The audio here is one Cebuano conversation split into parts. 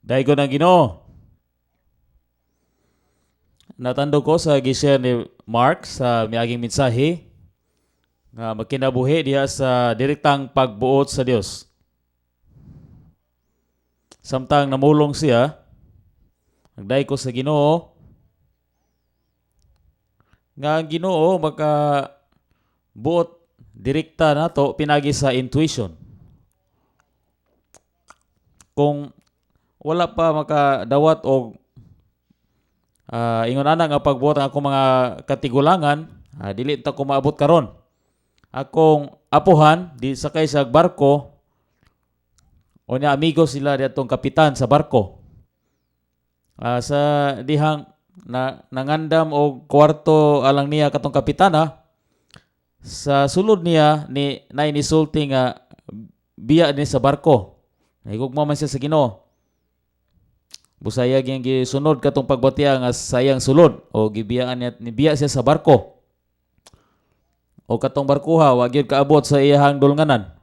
Daygon ang Ginoo. Natandog ko sa gi-share ni Mark sa miaging mensahe nga magkinabuhi diha sa direktang pagbuot sa Dios. Samtang namulong siya, nagday ko sa Ginoo nga ang Ginoo maka buot direkta nato pinagi sa intuition. Kung wala pa makadawat og ingon ana nga pagbuot ang akong mga katigulangan, dili ta ko maabot karon. Akong apuhan di sakay sa barko, unya amigo sila diatong kapitan sa barko. Sa dihang na nangandam og kwarto alang niya katong kapitana, sa sulod niya ni nay nisulti nga biya ni sa barko. Nahigugma man siya sa Ginoo. Busaya gyud gisunod katong pagbatiya nga sayang sulod o gibiyaan niya, nibiya siya sa barko. O katong barkuha wa gyud kaabot sa iyahang dulnganan.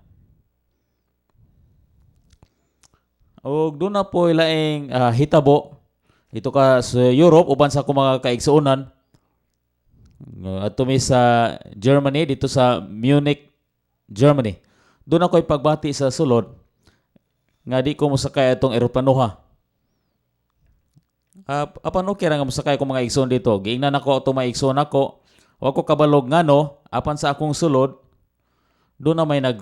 Og doon na po laing hitabo dito ka sa Europe uban sa akong mga kaigsuonan. Adto mi sa Germany, dito sa Munich, Germany. Doon ako'y pagbati sa sulod nga di ko mosakay atong eroplanoha. Apan okay ra nga mosakay ko mga igsoon dito. Giingnan ako atong mga igsoon ako. Wa ko kabalog ngano, apan sa akong sulod doon na may nag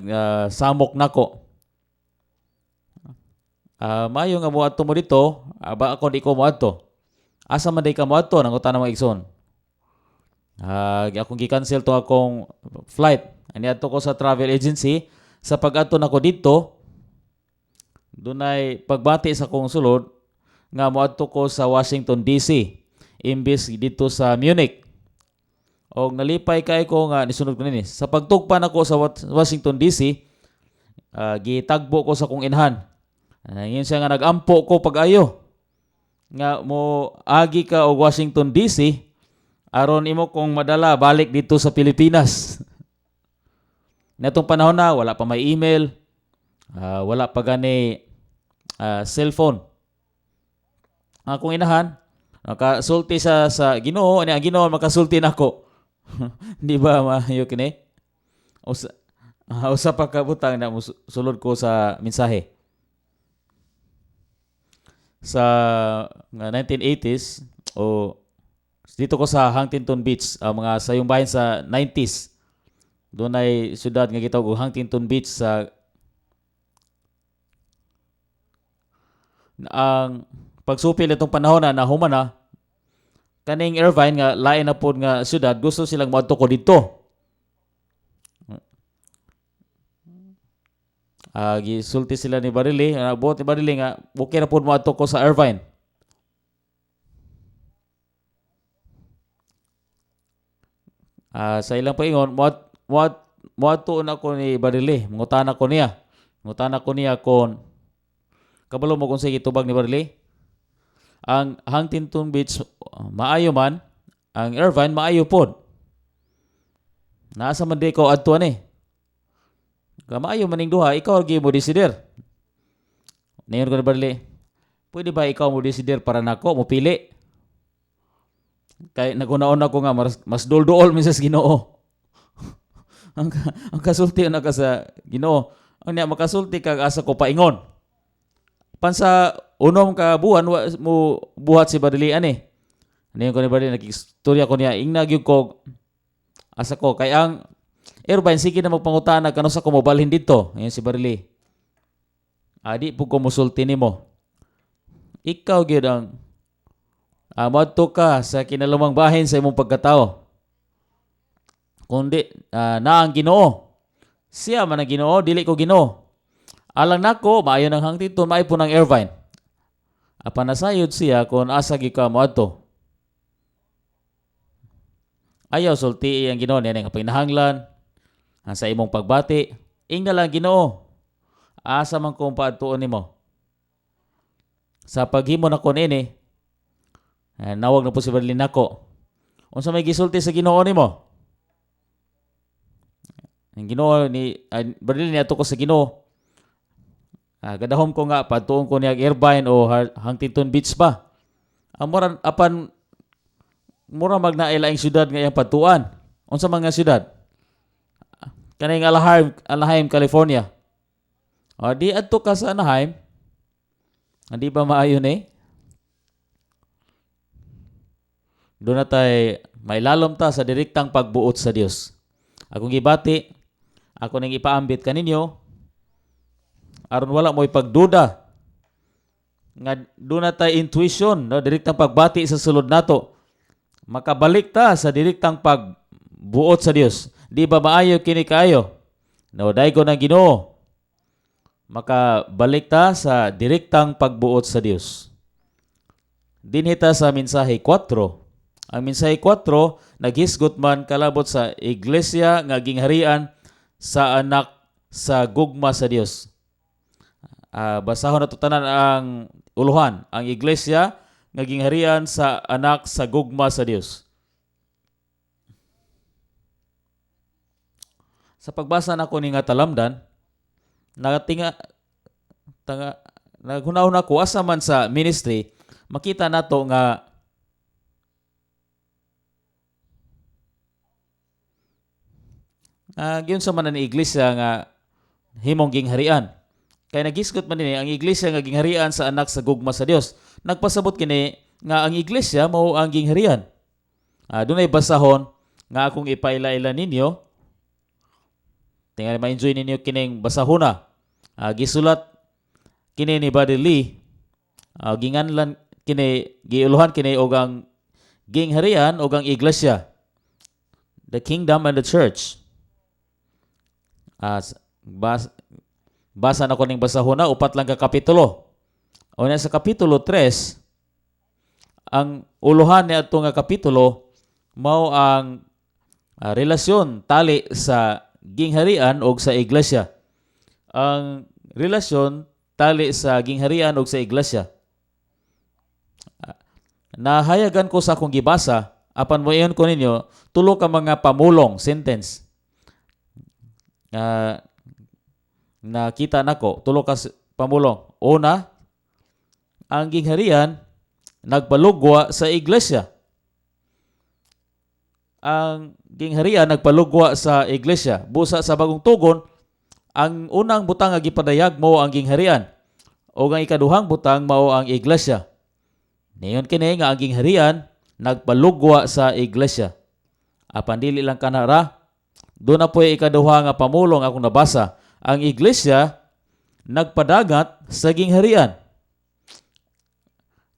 samok nako. Maayo nga moadto mo dito, aba ako di ko moadto. Asa man day ka moadto, nangutana mga igsoon. Akong gi-cancel to akong flight. Ani adto ko sa travel agency. Sa pag-adto nako dito, dunay pagbati sa akong sulod nga moadto ko sa Washington DC imbes dito sa Munich. Og nalipay kay ko nga nisunod ko nini. Sa pagtugpa nako sa Washington DC, gitagbo ko sa akong inahan. Yun siya nga nag-ampo ko pag-ayo nga mo agi ka og Washington DC aron imo kong madala balik dito sa Pilipinas. Natong panahon na wala pa may email, wala pa gani cellphone. Ang akong inahan, nakasulti sa Ginoo, ani ang Ginoo makasulti nako. Di ba maayo kini? Usa pa ka butang na sulod ko sa mensahe. Sa nga 1980s o dito ko sa Huntington Beach, ang mga sayong bahin sa 90s. Doon ay syudad nga gitawag og Huntington Beach sa ang pagsupil itong panahon na nahuman na kaning Irvine nga lain na pod nga syudad, gusto silang moadto ko dito. Gisulti sila ni Barili, buot ni Barili nga okay ra pod moadto ko sa Irvine. Sa ilang paingon, moadto na ko ni Barili, mangutana ko niya. Mangutana ko niya kon kabalo mo kung sa gitubag ni Barili. Ang Huntington Beach maayo man, ang Irvine maayo pod. Nasa man di ko adto ani. Ka maayo maning duha, ikaw gyud mo desider. Ningon ko ni Barili, pwede ba ikaw mo desider para nako mo pili? Kay naguna-una ko nga mas dulduol mi sa Ginoo. Ang kasulti na ka sa Ginoo. Ang niya makasulti kag asa ko paingon. Pansa unom ka buwan wa mo buhat si Barili ani. Ningon ko ni Barili, nagistorya ko niya, ingna gyud ko asa ko kay ang Irvine sige na magpangutana kanu sa ko mobalhin didto. Ngayon si Barili. Adi po ko musulti nimo. Ikaw gyud ang moadto ka sa kinalumang bahin sa imong pagkatao. Kundi na ang Ginoo. Siya man ang Ginoo, dili ko Ginoo. Alang nako, maayo nang Huntington, maayo po ng Irvine. Apan nasayod siya kung asa gyud ka moadto. Ayaw sulti ang Ginoo niya nga panginahanglan ang sa imong pagbati. Ingna lang Ginoo. Asa man kung paadtuon nimo. Sa paghimo nako niini, nawag na po si Berlin nako. Unsa may gisulti sa Ginoo nimo? Ang Ginoo ni Berlin ni ato ko sa Ginoo. Gadahom ko nga padtuon ko niya Irvine o Huntington Beach ba. Ang mura apan mura mag naay laing syudad nga iyang padtuan. Unsa man nga syudad? Kaning Anaheim, Anaheim, California. O, di adto ka sa Anaheim. Hindi ba maayo ni? Doon na tay mailalom ta sa direktang pagbuot sa Dios. Akong gibati, ako ning ipaambit kaninyo aron wala mo'y pagduda nga doon na tay intuition, no, direktang pagbati sa sulod nato. Makabalik ta sa direktang pagbuot sa Dios. Di ba maayo kini kaayo? No, daygon ang Ginoo. Makabalik ta sa direktang pagbuot sa Dios. Dinhi ta sa mensahe 4. Ang mensahe 4 naghisgot man kalabot sa iglesia nga gingharian sa anak sa gugma sa Dios. Basahon nato tanan ang uluhan, ang iglesia nga gingharian sa anak sa gugma sa Dios. Sa pagbasa nako ni nga talamdan, nagatinga tanga naghunahon ako asa man sa ministry makita nato nga giunsa man ni iglesia nga himong gingharian. Kay nagisgot man dinhi ang iglesia nga gingharian sa anak sa gugma sa Dios. Nagpasabot kini nga ang iglesia mao ang gingharian. Dunay basahon nga akong ipaila-ila ninyo. Tingali ma-enjoy ninyo kining basahona. Gisulat kini ni Buddy Lee. Ginganlan kini, giuluhan kini og ang gingharian og ang iglesia. The kingdom and the church. Basa na ko ning basahona, upat lang ka kapitulo. O na sa kapitulo 3, ang uluhan ni adto nga kapitulo mao ang relasyon tali sa gingharian og sa iglesia. Ang relasyon tali sa gingharian og sa iglesia. Nahayagan ko sa akong gibasa, apan moingon ko ninyo, tulo ka mga pamulong, sentence. Nakita nako, tulo ka pamulong. Una, ang gingharian nagpalugwa sa iglesia. Ang gingharian nagpalugwa sa iglesia. Busa sa bagong tugon, ang unang butang nga gipadayag mao ang gingharian o ang ikaduhang butang mao ang iglesia. Niyon kini nga ang gingharian nagpalugwa sa iglesia. Apan dili lang kanara, doon na po'y ikaduha nga pamulong akong nabasa. Ang iglesia nagpadangat sa gingharian.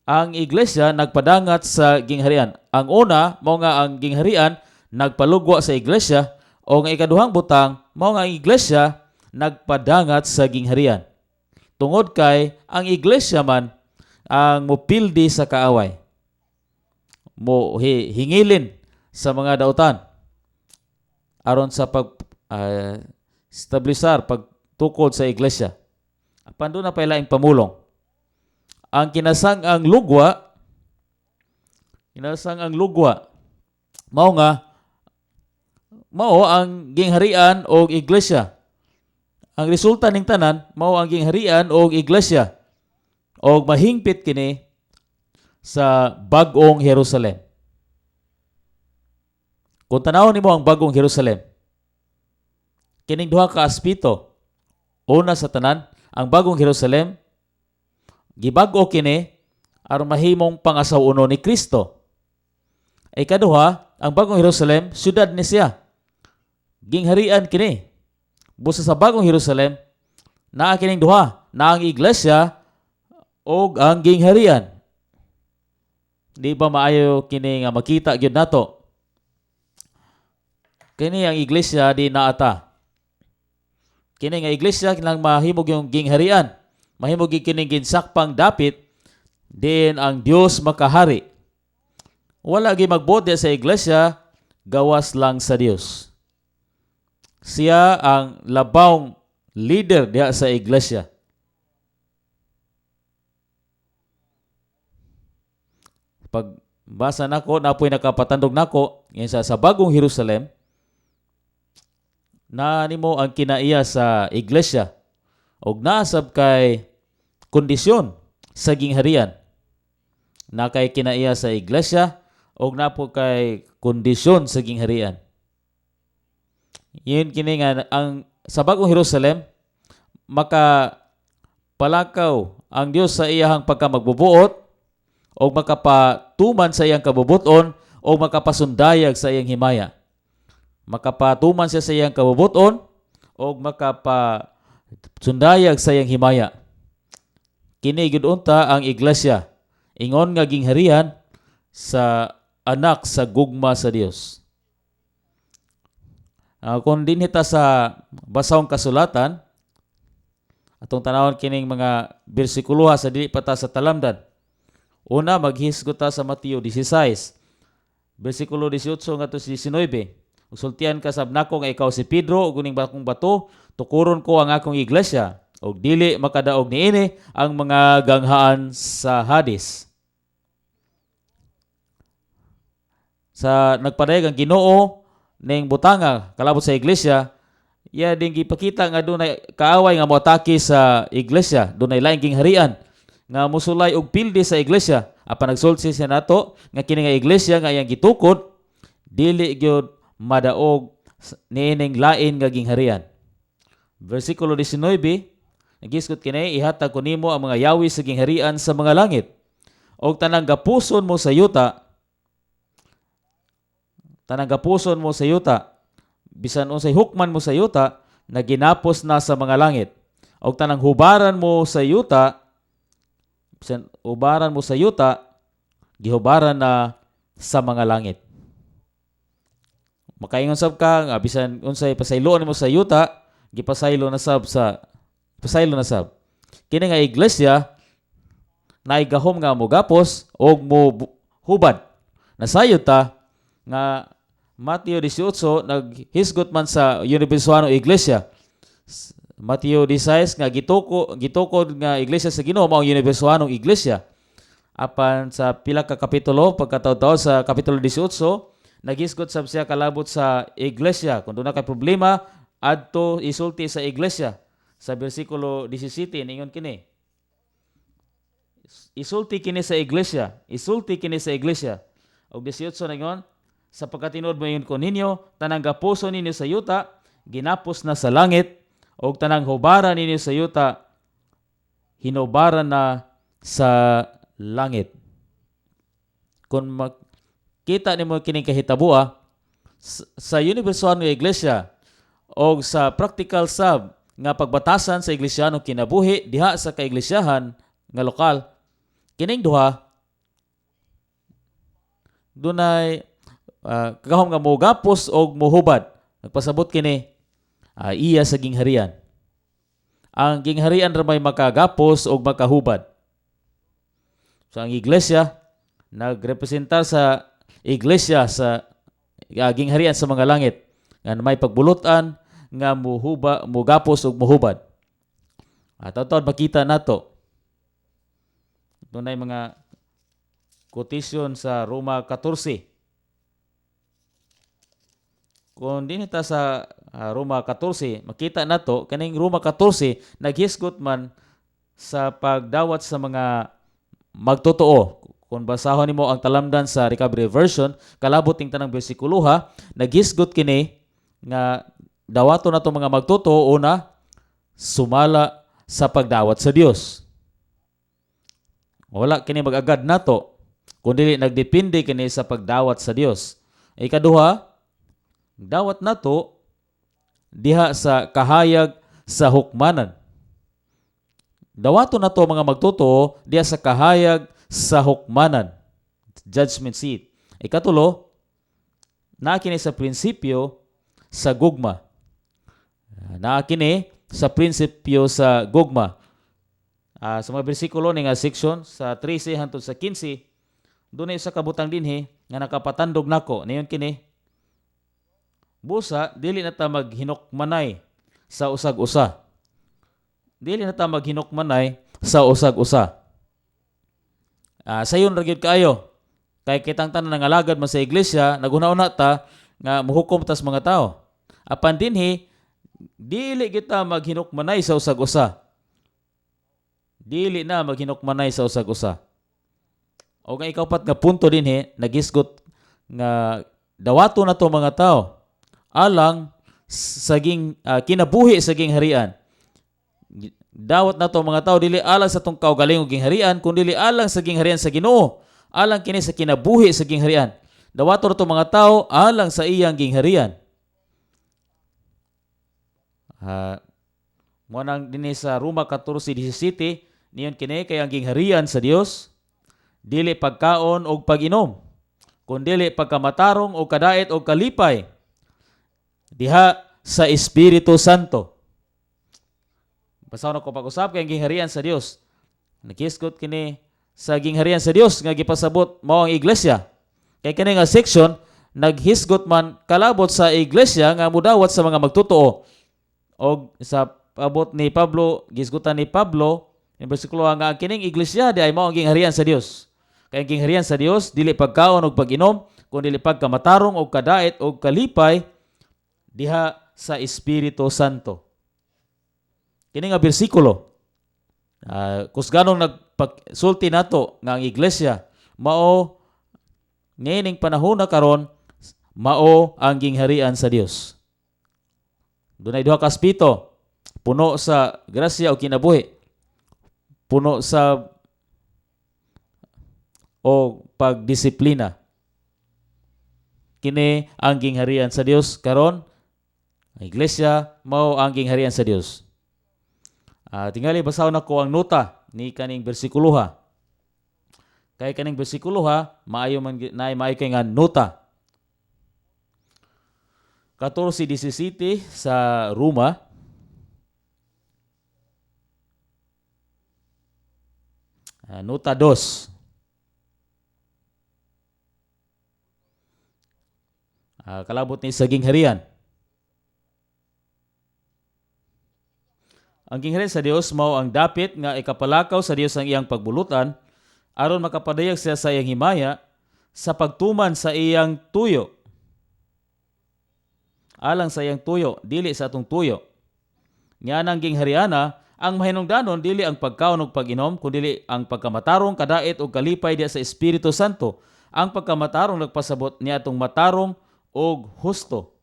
Ang iglesia nagpadangat sa gingharian. Ang una, mao nga ang gingharian nagpalugwa sa iglesia, o ang ikaduhang butang, mao nga ang iglesia nagpadangat sa gingharian. Tungod kay ang iglesia man ang mupildi sa kaaway. Mo hingilin sa mga dautan aron sa pag establisar pagtukod sa iglesia. Apan doon na pa ilaing pamulong. Ang kinasang-ang lugwa, kinasang ang lugwa, mao nga mao ang gingharian og iglesia. Ang resulta ning tanan mao ang gingharian og iglesia. Og mahingpit kini sa bag-ong Jerusalem. Kung tanawon nimo ang bagong Jerusalem, kining duha ka aspeto. Una sa tanan, ang bagong Jerusalem gibag-o kini aron mahimong pangasaw-uno ni Kristo. Ikaduha, ang bagong Jerusalem, syudad ni siya. Gingharian kini. Busa sa bagong Jerusalem, naa kining duha, naa ang iglesia og ang gingharian. Di ba maayo kini nga makita gyud nato? Kini ang iglesia di naata. Kini nga iglesia kinahanglan mahimog yung gingharian. Mahimog gyud kining ginsakpang dapit din ang Dios makahari. Wala gyud magbuot sa iglesia, gawas lang sa Dios. Siya ang labawng leader diha sa iglesia. Pag basa nako, napoy nakapatandog nako ngayon sa bagong Jerusalem, na nimo ang kinaiya sa iglesia. Og naa sab kay kondisyon sa gingharian. Naa kay kinaiya sa iglesia og naa pod kay kondisyon sa gingharian. Yun kini nga ang sa Bagong Jerusalem, maka palakaw ang Dios sa iyahang pagkamagbubuot o makapatuman sa iyang kabubuton o makapasundayag sa iyang himaya. Makapatuman siya sa iyang kabubuton o makapasundayag sa iyang himaya. Kini gyud unta ang iglesia, ingon nga gingharian sa Anak sa gugma sa Dios. Kung dinhi ta sa basahong kasulatan, atong tanawon kining mga bersikuloha sa dili pa ta sa talamdan. Una, maghisgot ta sa Mateo 16, bersikulo 18 ngadto sa 19. "Ug sultian ka sab nako nga ikaw si Pedro, ug ining bakong bato tukuron ko ang akong iglesia, ug dili makadaog niini ang mga ganghaan sa Hades." Sa nagpadayag ang Ginoo ning butanga kalabot sa iglesia, iya din gipakita nga dunay kaaway nga moatake sa iglesia, dunay laing gingharian nga musulay og pildi sa iglesia. Apan nagsulti siya nato nga kini nga iglesia nga iyang gitukod dili gyud madaog niining lain nga gingharian. Versikulo 19, nagisgot kini, "Ihatag ko nimo ang mga yawi sa gingharian sa mga langit. Og tanang gapuson mo sa yuta, tanang gapuson mo sa yuta, bisan unsay hukman mo sa yuta, naginapos na sa mga langit. Og tanang hubaran mo sa yuta, bisan hubaran mo sa yuta, gihubaran na sa mga langit." Makaingon sab ka nga bisan unsay pasayloon nimo sa yuta, gipasaylo na sab sa pasaylo na sab. Kini nga iglesia naay gahom nga mogapos og mo hubad. Nasayod ta nga Mateo 18 naghisgot man sa Universuano Iglesia. Mateo 16 nga gitukod nga iglesia sa Ginoo mao ang Universuanong Iglesia. Apan sa pila ka kapitulo pagkataw sa kapitulo 18, naghisgot sab siya kalabot sa iglesia. Kung duna kay problema, adto isulti sa iglesia. Sa bersikulo 17 ningon kini. Isulti kini sa iglesia, isulti kini sa iglesia. Og 18 ningon, "Sa pagkatinuod moingon ko ninyo, tanang gapuso ninyo sa yuta, ginapos na sa langit, og tanang hubara ninyo sa yuta, hinubara na sa langit." Kung makita nimo kining kahitaboa sa universal nga iglesia o sa practical sab nga pagbatasan sa iglesyanong kinabuhi diha sa kaiglesyahan nga lokal, kining duha dunay gahom nga mogapos og mohubad. Nagpasabot kini iya sa gingharian. Ang gingharian ra may makagapos og makahubad. So ang iglesia nagrepresentar sa iglesia sa gingharian sa mga langit nga may pagbulutan nga muhuba, mugapos og muhubad. At taod makita nato dunay mga quotation sa Roma 14. Kung dinhi ta sa Roma 14, makita nato kaning Roma 14 naghisgot man sa pagdawat sa mga magtotoo. Kung basahon nimo ang talamdan sa Recovery Version, kalabot ning tanang bersikuloha, naghisgot kini nga dawato nato mga magtotoo, una, sumala sa pagdawat sa Dios. Wala kini mag-agad nato kundi nagdepende kini sa pagdawat sa Dios. Ikaduha, dawat nato diha sa kahayag sa hukmanan. Dawato nato mga magtotoo diha sa kahayag sa hukmanan, judgment seat. Ikatulo, naa kini sa prinsipyo sa gugma. Naa kini sa prinsipyo sa gugma. Sa mga bersikulo ni nga section sa 13 hangtod sa 15, dunay usa ka butang dinhi nga nakapatandog nako. Niyon kini, "Busa dili na ta maghinukmanay sa usag-usa." Dili na ta maghinukmanay sa usag-usa. Sayon ra gyud kaayo. Kay kitang tanan nangalagad man sa iglesia, naghuna-una ta nga muhukom tas mga tao. Apan dinhi, dili kita maghinukmanay sa usag-usa. Dili na maghinukmanay sa usag-usa. O nga ikaupat nga punto dinhi, nagisgot nga dawato na to mga tao alang saging kinabuhi sa gingharian. Dawat na to mga tao dili alang sa atong kaugalingong gingharian, kun dili alang sa gingharian sa Ginoo, alang kini sa kinabuhi sa gingharian. Dawato na to mga tao alang sa iyang gingharian. Mo nang dinhi sa Roma 14:17, niyon kini kay ang gingharian sa Dios dili pagkaon og pag-inom, kun dili pagkamatarong og kadait og kalipay diha sa Espiritu Santo. Basta na ko pag-usap kay ang gingharian sa Dios. Nagisgot kini sa gingharian sa Dios nga gipasabot mao ang iglesia. Kay kini nga section naghisgot man kalabot sa iglesia nga mudawat sa mga magtotoo. Og sa abot ni Pablo, gisgutan ni Pablo in bersikulo nga ang kining iglesia di ay mao ang gingharian sa Dios. Kay ang gingharian sa Dios dili pagkaon og pag-inom, kun dili pagkamatarong og kadait og kalipay diha sa Espiritu Santo. Kini nga bersikulo, kusganong nagpagsulti nato nga ang iglesia mao niining panahon na karon mao ang gingharian sa Dios. Dunay duha ka aspeto: puno sa grasya o kinabuhi, puno sa o pagdisiplina. Kini ang gingharian sa Dios karon, ang iglesia mao ang gingharian sa Dios. Tingali basahon nako ang nota ni kaning bersikuloha. Kay kaning bersikuloha maayo man naay maayo kay nga nota. 14:17 sa Roma. Nota 2. Kalabot ni sa gingharian. Ang gingharian sa Dios mao ang dapit nga ikapalakaw sa Dios ang iyang pagbulutan aron makapadayag siya sa iyang himaya sa pagtuman sa iyang tuyo. Alang sa iyang tuyo, dili sa atong tuyo. Nga nang ginghariana, ang mahinungdanon dili ang pagkaon ug pag-inom, kundi ang pagkamatarong, kadait ug kalipay diha sa Espiritu Santo. Ang pagkamatarong nagpasabot niya atong matarong og husto.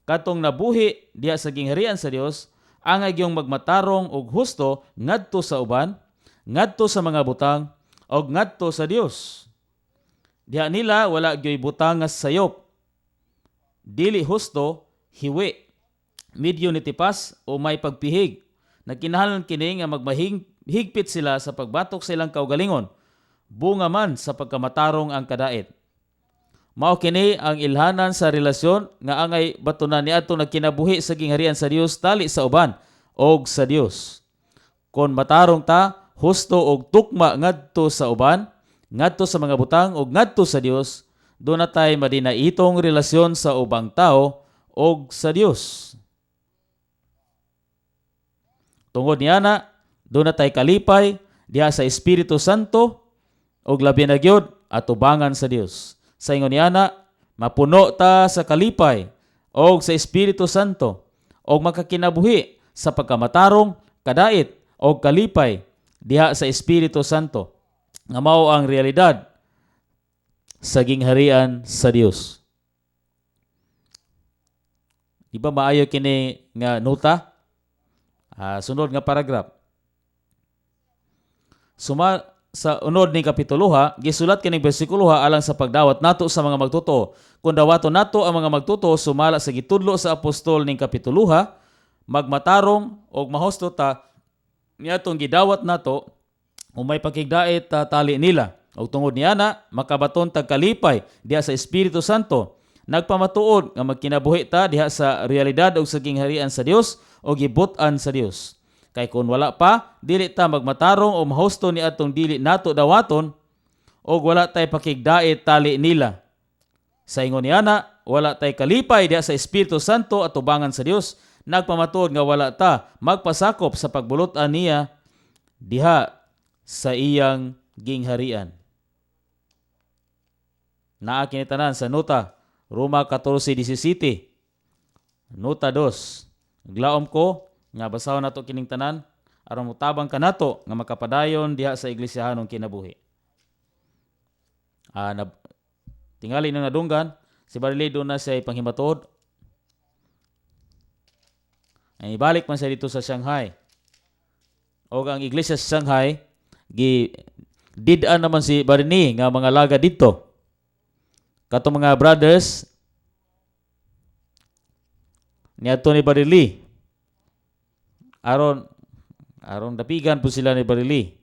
Katong nabuhi diha sa gingharian sa Dios, ang agyong magmatarong og husto ngadto sa uban, ngadto sa mga butang, og ngadto sa Dios. Diha nila wala gyoy butang nga sayop. Dili husto, hiwi, medyo nitipas o may pagpihig. Nagkinahanglan kini nga magmahigpit sila sa pagbatok sa ilang kaugalingon. Bunga man sa pagkamatarong ang kadait. Mao kini ang ilhanan sa relasyon nga angay batunan niadto nagkinabuhi sa gingharian sa Dios tali sa uban og sa Dios. Kon matarong ta, husto og tukma ngadto sa uban, ngadto sa mga butang og ngadto sa Dios, do na tay madinaitong relasyon sa ubang tao og sa Dios. Tungod niana, do na tay kalipay diha sa Espiritu Santo og labi na gyud atubangan sa Dios. Sa ingon niana, mapuno ta sa kalipay og sa Espiritu Santo og makakinabuhi sa pagkamatarong, kadait og kalipay diha sa Espiritu Santo nga mao ang realidad sa gingharian sa Dios. Di ba maayo kini nga nota? Sunod nga paragraph. Suma sa unod ni kapituluha, gisulat kining bersikuloha alang sa pagdawat nato sa mga magtotoo. Kung dawaton nato ang mga magtotoo sumala sa gitudlo sa apostol ning kapituluha, magmatarong og mahusto ta niadtong gidawat nato o may pakigdait ta tali nila. Og tungod niana, makabaton tag kalipay diha sa Espiritu Santo. Nagpamatuod nga magkinabuhi ta diha sa realidad og sa gingharian sa Dios o gibut-an sa Dios. Kay kung wala pa, dili ta magmatarong o mahusto ni atong dili nato dawaton og wala tay pakigdait tali nila. Sa ingon niana, wala tay kalipay diha sa Espiritu Santo at tubangan sa Dios. Nagpamatuod nga wala ta magpasakop sa pagbulot-an niya diha sa iyang gingharian. Naa kini tanan sa nota Roma 14:17. Nota 2. Glaom ko nga basahon nato kining tanan. Aron motabang kanato nga makapadayon diha sa iglesyahanong kinabuhi. Tingali nang nadunggan, si Brother Lee duna siya panghimatuod. Ay ibalik man siya dito sa Shanghai. O ang iglesia sa Shanghai, gi did-an naman si Brother ni nga mga laga dito. Kato mga brothers niadto ni Brother Lee. Aron dapigan po sila ni Brother Lee.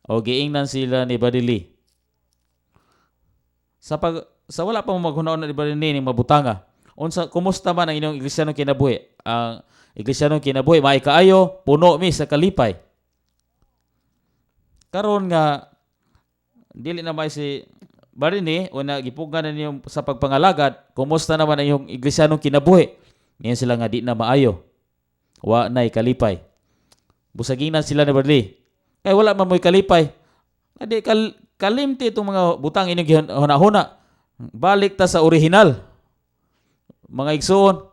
O giingnan sila ni Brother Lee. Sa wala pa mo maghuna-huna ni Brother Lee ning mabutanga. Unsa, kumusta man ang inyong iglesia kinabuhi? Ang iglesia kinabuhi maay kaayo, puno mi sa kalipay. Karon nga dili na may si Brother ni o na gipugngan na ninyo sa pagpangalagad, kumusta naman ang inyong iglesia kinabuhi? Ngayon sila nga di na maayo. Wa na'y kalipay. Busaginan sila ni Brother Lee. Kay wala man mo'y kalipay. Adi kalimti itong mga butang inyong gihuna-huna. Balik ta sa original. Mga igsoon,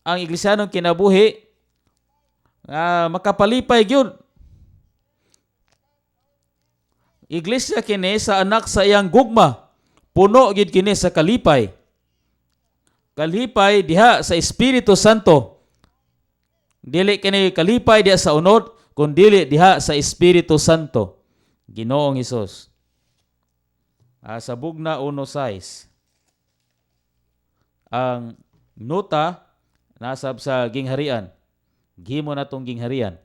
ang iglesia kinabuhi makapalipay gyud. Iglesia kini sa anak sa iyang gugma. Puno gid kini sa kalipay. Kalipay diha sa Espiritu Santo. Dili kini kalipay diha sa unod, kun dili diha sa Espiritu Santo. Ginoong Hesus. Sa Bugna 1:6. Ang nota nasab sa gingharian. Gihimo natong gingharian.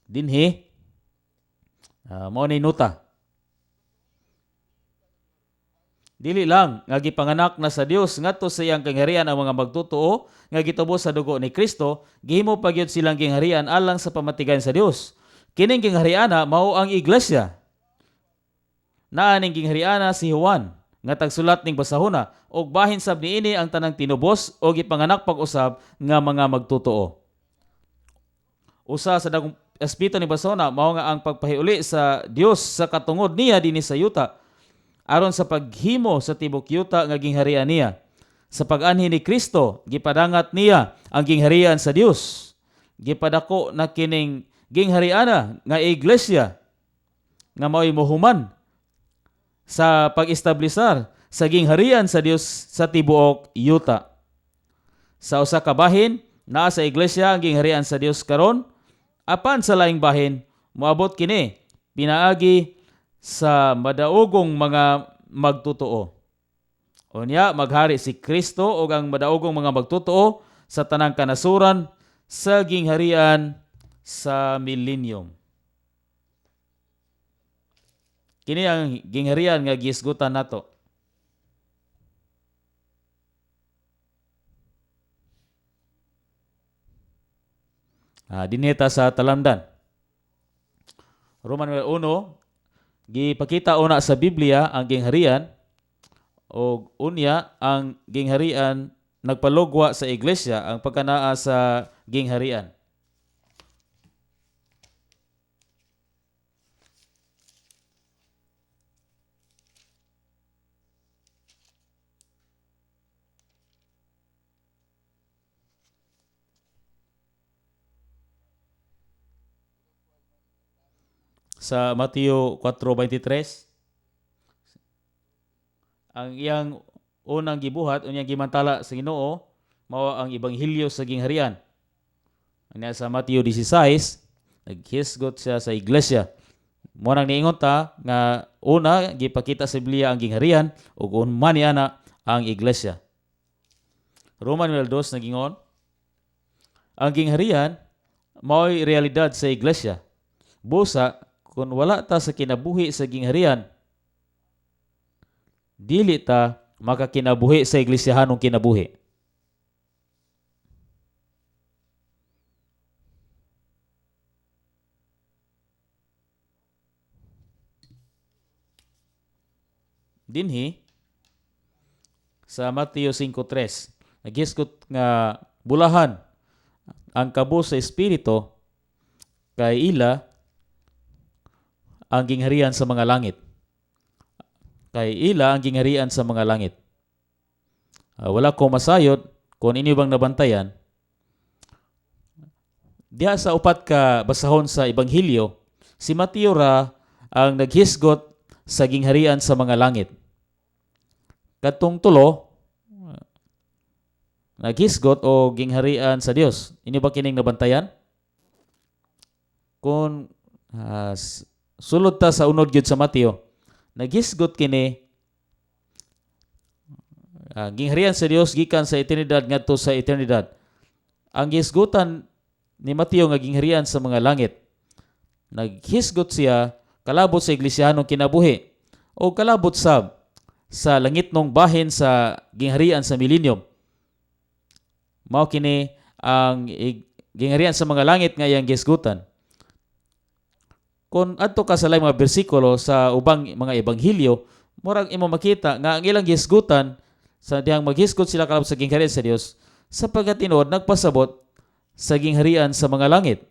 Dinhi mao ni nota. Dili lang nga gipanganak na sa Dios ngadto sa iyang gingharian ang mga magtotoo nga gitubos sa dugo ni Kristo, gihimo pa gyud silang gingharian alang sa pamatigan sa Dios. Kining ginghariana mao ang iglesia. Naa ning ginghariana si Juan nga tagsulat ning basahona og bahin sab niini ang tanang tinubos o gipanganak pag-usab nga mga magtotoo. Usa sa dagong aspeto ni basahona mao nga ang pagpahiuli sa Dios sa katungod niya dinhi sa yuta aron sa paghimo sa tibok yuta nga gingharian niya. Sa pag-anhi ni Kristo, gipadangat niya ang gingharian sa Dios. Gipadako na kining ginghariana nga iglesia nga mao'y mohuman sa pag-establisar sa gingharian sa Dios sa tibuok yuta. Sa usa ka bahin, naa sa iglesia ang gingharian sa Dios karon, apan sa laing bahin moabot kini pinaagi sa madaogong mga magtotoo. Unya maghari si Kristo ug ang madaogong mga magtotoo sa tanang kanasuran sa gingharian sa millennium. Kini ang gingharian nga gihisgutan nato. Dinhi ta sa talamdan. Roman 1, gipakita una sa Biblia ang gingharian og unya ang gingharian nagpalugwa sa iglesia ang pagkanaa sa gingharian. Sa Mateo 4:23, ang iyang unang gibuhat, unyang gimantala sa Ginoo, mao ang ebanghelyo sa gingharian. Anya sa Mateo 16, naghisgot siya sa iglesia. Mo nang niingon ta nga una gipakita sa Biblia ang gingharian ug unman niya na ang iglesia. Roman 2 nagingon, ang gingharian mao'y realidad sa iglesia. Busa kung wala ta sa kinabuhi sa gingharian, dili ta makakinabuhi sa iglesiahanong kinabuhi. Dinhi sa Mateo 5:3, naghisgot nga bulahan ang kabus sa espiritu kay ila ang gingharian sa mga langit. Kay ila ang gingharian sa mga langit. Wala ko masayod kung inyo bang nabantayan, Diha sa upat ka basahon sa Ebanghelyo, si Mateo ra ang naghisgot sa gingharian sa mga langit. Katong tulo naghisgot o gingharian sa Dios. Inyo ba kining nabantayan? Kung sulod ta sa unod gyud sa Mateo, naghisgot kini gingharian sa Dios gikan sa eternidad ngadto sa eternidad. Ang gisgutan ni Mateo nga gingharian sa mga langit, naghisgot siya kalabot sa iglesyahanong kinabuhi o kalabot sab sa langitnong bahin sa gingharian sa millennium. Mao kini ang gingharian sa mga langit nga iyang gisgutan. Kung adto ka sa laing mga bersikulo sa ubang mga ebanghelyo, murag imo makita nga ang ilang gisgutan sa dihang maghisgot sila kalabot sa gingharian sa Dios, sa pagkatinuod nagpasabot sa gingharian sa mga langit.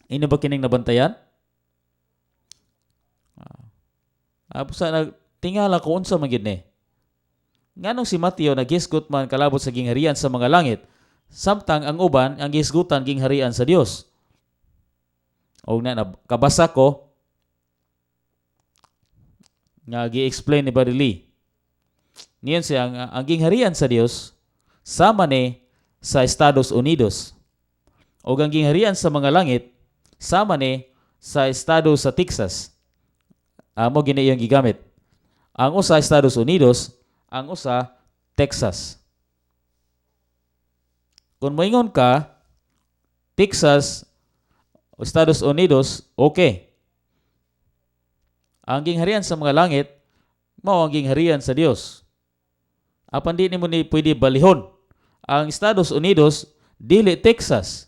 Inyo ba kining nabantayan? Sa nagtingala ko unsa man gyud ni. Nganong si Mateo naghisgot man kalabot sa gingharian sa mga langit, samtang ang uban ang gisgutan gingharian sa Dios? Og na kabasa ko nga gi-explain ni Brother Lee. Niyon siya ang gingharian sa Dios sama ni sa Estados Unidos. O ang gingharian sa mga langit sama ni sa estado sa Texas. Amo gini iyang gigamit. Ang usa Estados Unidos, ang usa Texas. Kung moingon ka Texas o Estados Unidos, okay. Ang gingharian sa mga langit mao ang gingharian sa Dios. Apan di nimo ni pwede balihon. Ang Estados Unidos dili Texas.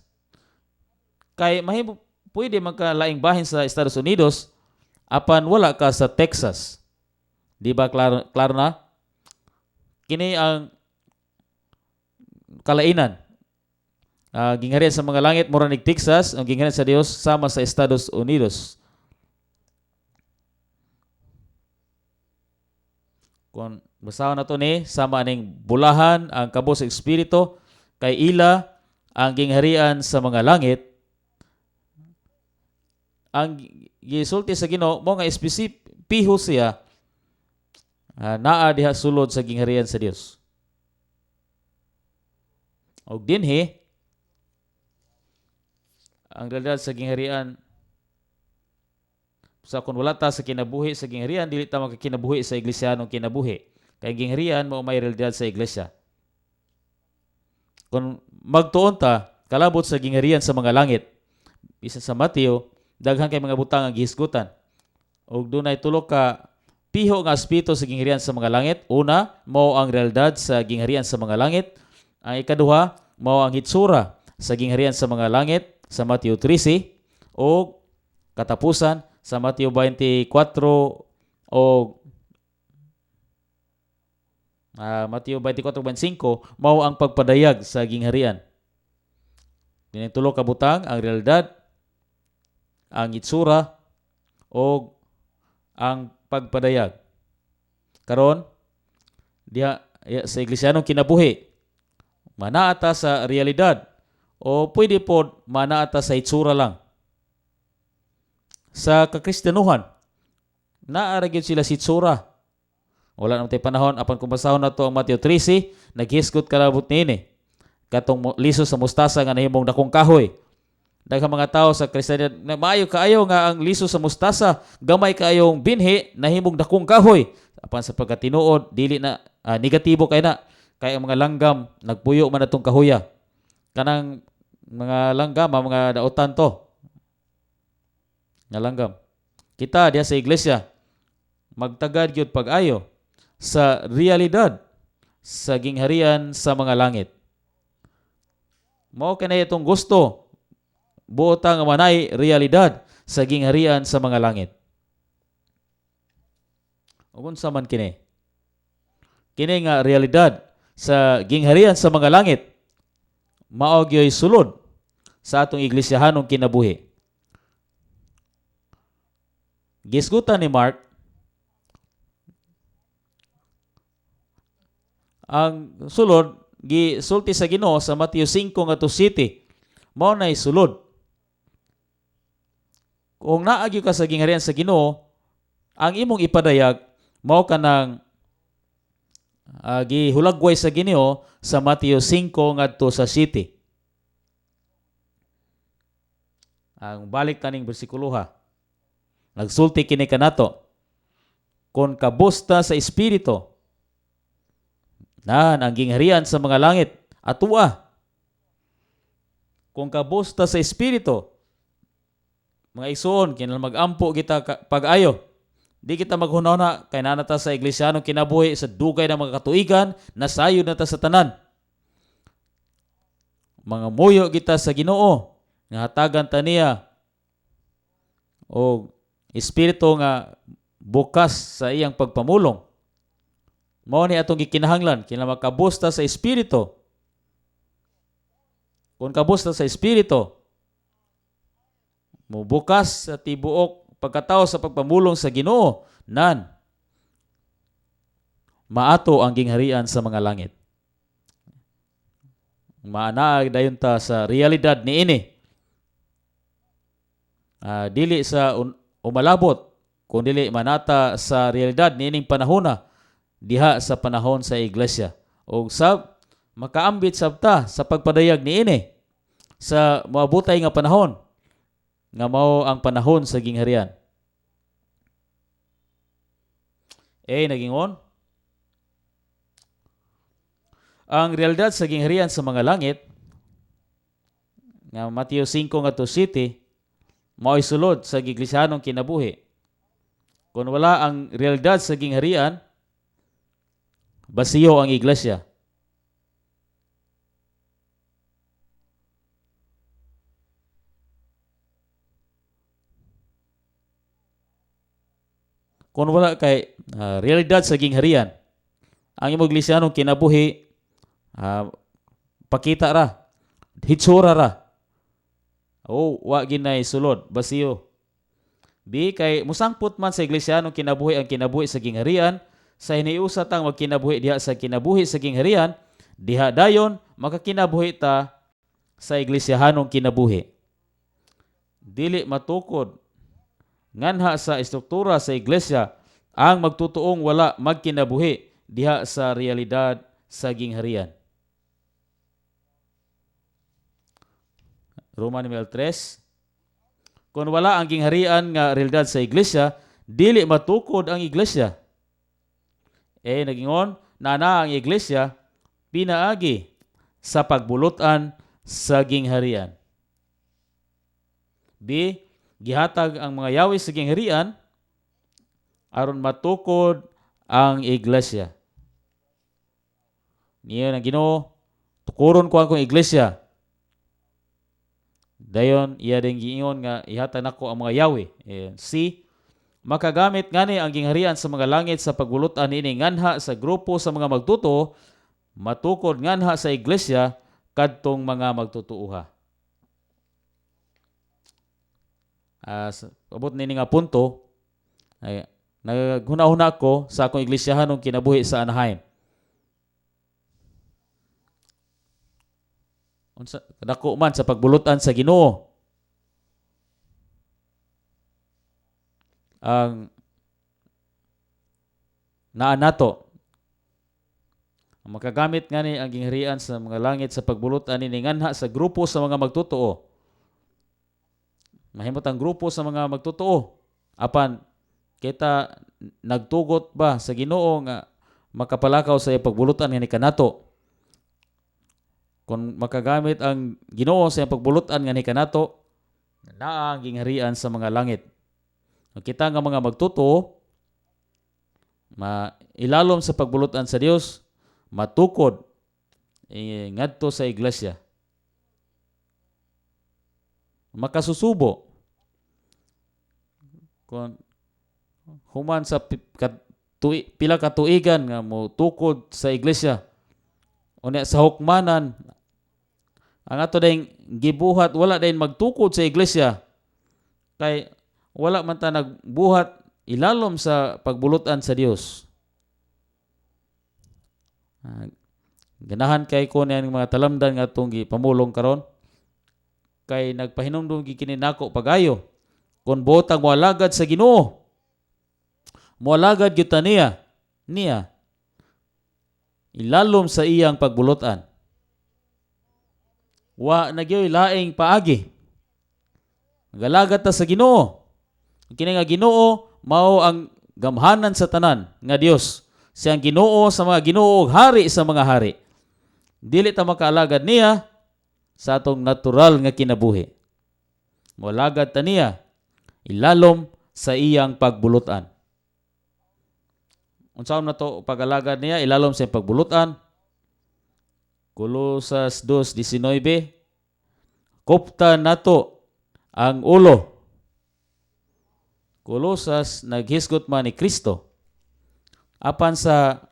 Kay mahimo pwede man ka laing bahin sa Estados Unidos apan wala ka sa Texas. Di ba klaro, klaro na? Kini ang kalainan. Gingharian sa mga langit mura nig Texas, ang gingharian sa Dios sama sa Estados Unidos. Kung basahon nato ni sama aning bulahan ang kabos sa espiritu, kay ila ang gingharian sa mga langit. Ang gisulti sa Ginoo mo nga espesipiho siya naa diha sulod sa gingharian sa Dios. Og dinhi ang realidad sa gingharian sa kung wala ta sa kinabuhi sa gingharian, dili ta makakinabuhi sa iglesia kinabuhi. Kay gingharian mao may realidad sa iglesia. Kung magtuon ta kalabot sa gingharian sa mga langit, bisan sa Mateo, daghan kay mga butang ang gihisgutan. Og dunay tulo ka piho nga aspeto sa gingharian sa mga langit. Una, mao ang realidad sa gingharian sa mga langit. Ang ikaduha, mao ang hitsura sa gingharian sa mga langit sa Mateo 13, o katapusan sa Mateo 24 o Mateo 24:25, mao ang pagpadayag sa gingharian. Dinay tulo ka butang: ang realidad, ang itsura, o ang pagpadayag. Karon diha ya, sa iglesia kinabuhi, manaa ta sa realidad o pwede po manaa ta sa itsura lang. Sa kakristiyanuhan, naa ra gyud sila sa itsura. Wala naman tay panahon, apan kung basahon nato ang Mateo 13, naghisgot kalabot niini. Katong liso sa mustasa nga nahimong dakong kahoy. Daghang mga tao sa Kristiyanidad na maayo kaayo nga ang liso sa mustasa, gamay kaayong binhi, nahimong dakong kahoy. Apan sa pagkatinuod, dili na negatibo kay na. Kay ang mga langgam nagpuyo man atong kahoya. Kanang mga langgam, ang mga daotan to. Nga langgam. Kita diha sa iglesia, magtagad gyud pag-ayo sa realidad sa gingharian sa mga langit. Mao kanay itong gusto buot nga manay realidad sa gingharian sa mga langit. Ug unsa man kini? Kini nga realidad sa gingharian sa mga langit mao gyoy sulod sa atong iglesyahanong kinabuhi. Gisgutan ni Mark ang sulod gisulti sa Ginoo sa Mateo 5 ngadto 7 mao nay sulod. Kung naa gyud ka sa gingharian sa Ginoo, ang imong ipadayag mao kanang gihulagway sa Ginoo sa Mateo 5 ngadto sa 7. Ang balik taning bersikuloha. Nagsulti kini kanato. Kon kabusta sa espiritu, nan ang gingharian sa mga langit atua. Kung kabusta sa espiritu, mga igsoon, kinahanglan magampo kita pag-ayo. Di kita maghunahuna kay naa na ta sa iglesyano kinabuhi sa dugay na mga katuigan, nasayod na ta sa tanan. Mga muyo kita sa Ginoo nga hatagan ta niya og espiritu nga bukas sa iyang pagpamulong. Mao ni atong gikinahanglan, kinahanglan makabusta sa espiritu. Kung kabusta sa espiritu, mubukas sa tibuok pagkatao sa pagpamulong sa Ginoo, nan maato ang gingharian sa mga langit. Maanaag dayon ta sa realidad niini. Dili sa umalabot, kung dili manata sa realidad niining panahona diha sa panahon sa iglesia. Og sab makaambit sabta sa pagpadayag niini sa moabutay nga panahon nga mao ang panahon sa gingharian. Nagingon ang realidad sa gingharian sa mga langit nga Mateo 5 ngadto 7 mao'y sulod sa iglesianong kinabuhi. Kung wala ang realidad sa gingharian, basiyo ang iglesia. Kung wala kay realidad sa gingharian, ang imong iglesianong kinabuhi, pakita ra, hitsura ra. O, wa ginay sulod, basiyo. B, kay musangpot man sa iglesianong kinabuhi ang kinabuhi sa gingharian, sa hiniusa tang magkinabuhi diha sa kinabuhi sa gingharian, diha dayon makakinabuhi ta sa iglesiahanong kinabuhi. Dili matukod nganha sa estruktura sa iglesia ang magtutuong wala magkinabuhi diha sa realidad sa gingharian. Roma numero 3. Kung wala ang gingharian nga realidad sa iglesia, dili matukod ang iglesia. Nagingon, nana ang iglesia pinaagi sa pagbulutan sa gingharian. B, gihatag ang mga yawi sa gingharian aron matukod ang iglesia. Niya ang Ginoo, tukuron ko akong iglesia. Dayon iya din giingon nga ihatag nako ang mga yawi. C, makagamit ngani ang gingharian sa mga langit sa pagbulutan niini nganha sa grupo sa mga magtutuo, matukod nganha sa iglesia kadtong mga magtutuoha. Abot nini nga punto, ay, naghuna-huna ko sa akong iglesiahanong kinabuhi sa Anaheim. Unsa kadako man sa pagbulutan sa Ginoo. Ang naa nato, ang makagamit ngani ang gingharian sa mga langit sa pagbulutan nini nganha sa grupo sa mga magtutuo. Mahimot ang grupo sa mga magtutuo. Apan kita nagtugot ba sa Ginoo nga makapalakaw sa iyang pagbulutan ngani kanato? Kung makagamit ang Ginoo sa iyang pagbulutan ngani kanato, naa ang gingharian sa mga langit. Ang kita nga mga magtutuo, mailalom sa pagbulutan sa Dios, matukod ngadto sa iglesia. Makasusubo. Kung human sa pila ka tuigan nga motukod sa iglesia, unya sa hukmanan, ang ato dayng gibuhat wala dayon magtukod sa iglesia kay wala man ta nagbuhat ilalom sa pagbulutan sa Dios. Ganahan kay ko niyan mga talamdan nga atong gipamulong karon kay nagpahinumdum gi kini nako pagayo Kung buot moalagad sa Ginoo, moalagad gyud ta niya ilalom sa iyang pagbulotan. Wa na gyoy laing paagi. Nagalagad ta sa Ginoo. Kini nga Ginoo mao ang gamhanan sa tanan nga Dios. Siya ang Ginoo sa mga Ginoo ug hari sa mga hari. Dili ta makaalagad niya sa atong natural nga kinabuhi. Moalagad ta niya ilalom sa iyang pagbulutan. Unsaon nato pag-alagad niya ilalom sa iyang pagbulutan? Kolosas 2:19. Kupta nato ang ulo. Kolosas naghisgot man ni Kristo. Apan sa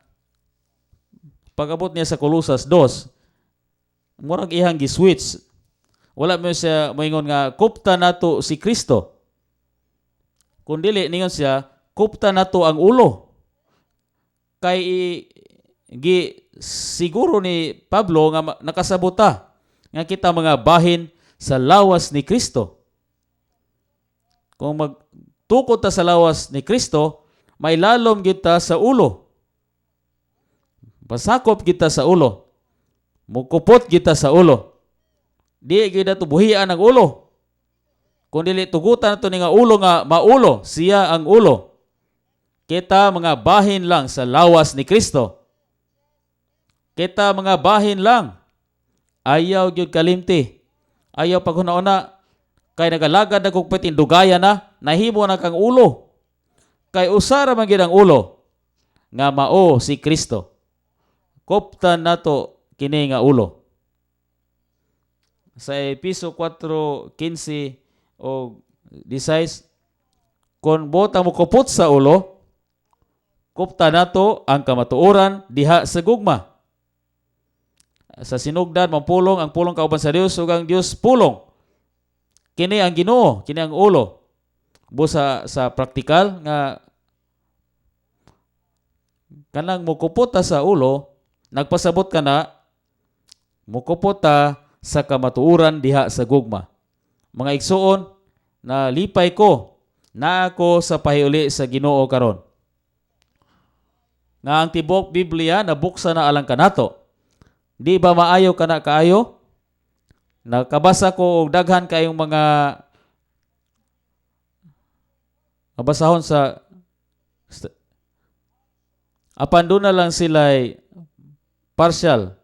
pag-abot niya sa Kolosas 2, murag iyang gi-switch. Wala mo siya moingon nga kupta nato si Kristo. Kung dili, ningon siya, kupta nato ang ulo. Kay gi siguro ni Pablo nga nakasabota nga kita mga bahin sa lawas ni Kristo. Kung magtukod ta sa lawas ni Kristo, mailalom kita sa ulo. Pasakop kita sa ulo. Mukupot kita sa ulo. Di gyud tubuhian ang ulo. Kung dili, tugutan nato ni nga ulo nga maulo, siya ang ulo. Kita mga bahin lang sa lawas ni Kristo. Kita mga bahin lang. Ayaw gyud kalimti. Ayaw paghuna-una kay nagalagad na kog patindugaya na, nahimo na kang ulo. Kay usa ra man gyud ang ulo nga mao si Kristo. Koptan nato kini nga ulo. Sa Episo 4:15 o 16, kung buot mo kupot sa ulo, kupta nato ang kamatuoran diha sa gugma. Sa sinugdan, mapulong ang pulong kauban sa Dios ug ang Dios pulong. Kini ang Ginoo, kini ang ulo. Bu sa praktikal nga kanang mukupot ta sa ulo, nagpasabot ka na mukupot ta sa kamatuoran diha sa gugma. Mga igsuon, na lipay ko na ako sa pahiuli sa Ginoo karon. Nga ang tibok Biblia nabuksan na alang kanato. Di ba maayo kana kaayo? Nakabasa ko og daghan kayong mga mabasahon sa apan doon na lang sila partial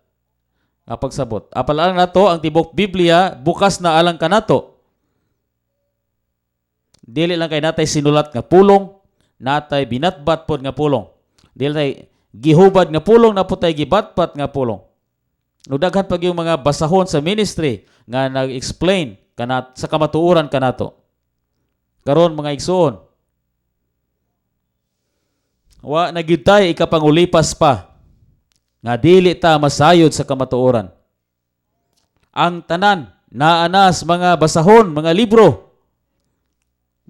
nga pagsabot. Apan lang nato ang tibok Biblia bukas na alang kanato. Dili lang kay natay sinulat nga pulong, natay binatbat pod nga pulong. Dili tay gihubad nga pulong, naa pod tay gibatbat nga pulong. No, daghan pag yung mga basahon sa ministry nga nag-explain kanat sa kamatuoran kanato. Karon, mga igsuon, wa na gyud tay ikapangulipas pa nga dili ta masayod sa kamatuoran. Ang tanan naa nas mga basahon, mga libro.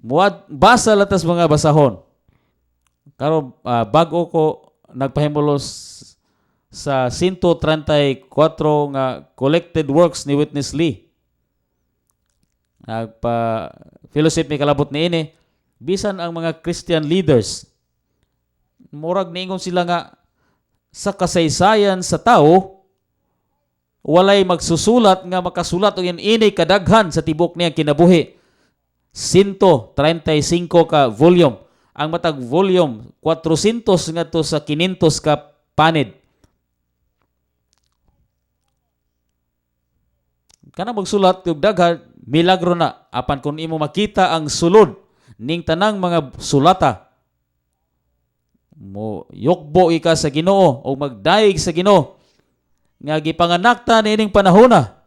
Muad basa latas mga basahon. Karon bag-o ko nagpahimulos sa 134 nga collected works ni Witness Lee. Nagpa fellowship mi kalabot niini, bisan ang mga Christian leaders, murag niingon sila nga sa kasaysayan sa tao walay magsusulat nga makasulat og ini kadaghan sa tibok niyang kinabuhi. 135 ka volume. Ang matag volume 400 ngadto sa 500 ka panid. Kana magsulat og daghan, milagro na. Apan kung imo makita ang sulod ning tanang mga sulata, mo yukbo ika sa Ginoo o magdayeg sa Ginoo nga gipanganak ta niining panahona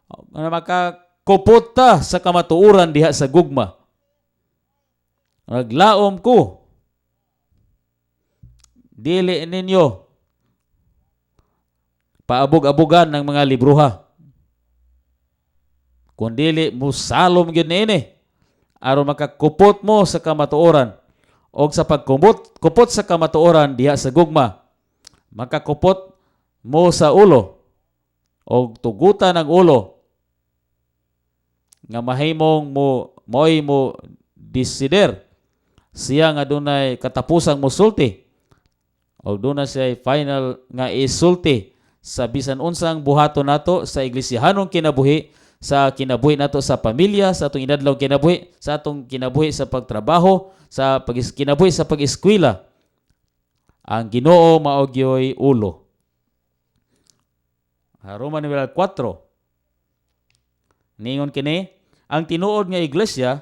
nga makakupot ta sa kamatuoran diha sa gugma. Naglaom ko dili ninyo paabog-abugan ng mga libroha. Kung dili musalom gyud niini aron makakupot mo sa kamatuoran, og sa pagkumot kupot sa kamatuoran diha sa gugma, makakupot mo sa ulo og tugutan ang ulo nga mahimong mo Mo'y mo desider. Siya nga dunay katapusang mosulti. O duna siya final nga isulti sa bisan unsang buhaton nato sa iglesyahanong kinabuhi, sa kinabuhi nato sa pamilya, sa atong inadlaw kinabuhi, sa atong kinabuhi sa pagtrabaho, sa kinabuhi sa pag-eskwela. Ang Ginoo mao gyoy ulo. Roma numero 4. Ningon kini, ang tinuod nga iglesia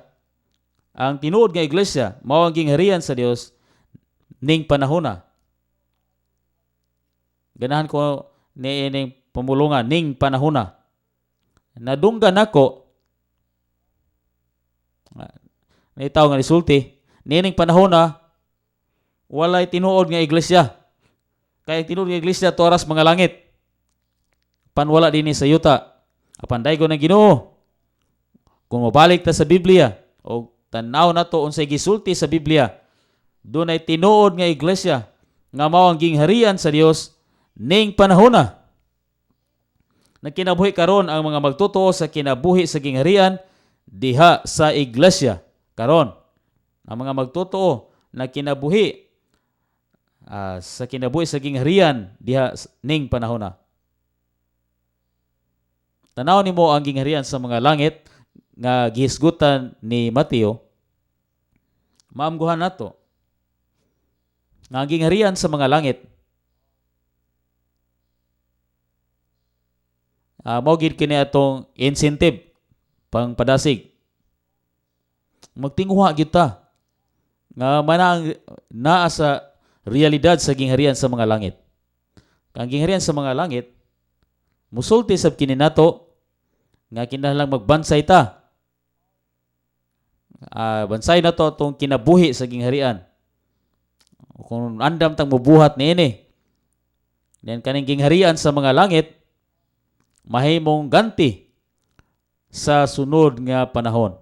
mao ang gingharian sa Dios ning panahona. Ganahan ko ni ining pamulungan ning panahona. Nadunggan nako ni tawo nga nisulti niining panahona walay tinuod nga iglesia. Kay ang tinuod nga iglesia tuaras mga langit. Panwala dinhi sa yuta. Apan daygon ng Ginoo. Kung mobalik ta sa Biblia o tan-aw nato unsay gisulti sa Biblia, dunay tinuod nga iglesia nga mao ang gingharian sa Dios ning panahona. Nagkinabuhi karon ang mga magtotoo sa kinabuhi sa gingharian diha sa iglesia. Karon, ang mga magtotoo na kinabuhi sa kinabuhi sa gingharian diha ning panahona. Tanaw nimo ang gingharian sa mga langit nga gihisgutan ni Mateo, maamguhan nato nga ang gingharian sa mga langit mao gid kini atong incentive pangpadasig. Magtinguha gyud ta nga mana naa sa realidad sa gingharian sa mga langit. Ang gingharian sa mga langit musulti sab kini nato nga kinahanglan magbansay ta. Bansay nato atong kinabuhi sa gingharian. Kung andam tang mubuhat niini, then kaning gingharian sa mga langit mahimong ganti sa sunod nga panahon.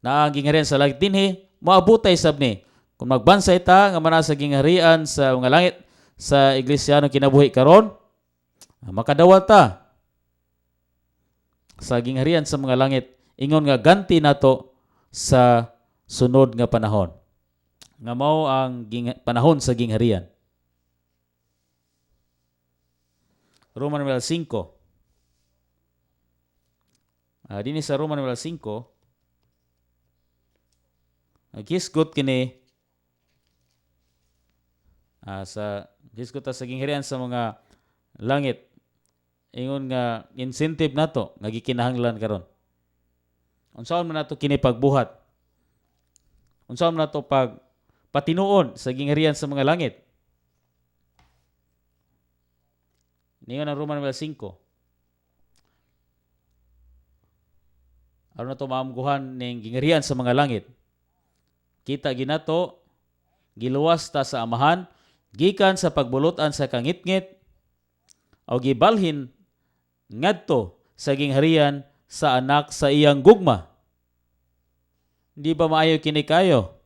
Na ang gingharian sa langit dinhi moabutay sab ni. Kung magbansay ta nga mana sa gingharian sa mga langit sa iglesia kinabuhi karon, makadawat ta sa gingharian sa mga langit ingon nga ganti nato sa sunod nga panahon nga mao ang panahon sa gingharian. Roma numero 5. Dinhi sa Roma numero 5, gisgot kini sa gisgot ta sa gingharian sa mga langit ingon nga incentive nato nga gikinahanglan karon. Unsaon man nato kini pagbuhat? Unsaon man nato pag patinuon sa gingharian sa mga langit? Ningon ang Roma numero 5. Aron nato maamguhan ning gingharian sa mga langit. Kita ginato giluwas ta sa Amahan gikan sa pagbulutan sa kangitngit o gibalhin ngadto sa gingharian sa anak sa iyang gugma. Di ba maayo kini kayo?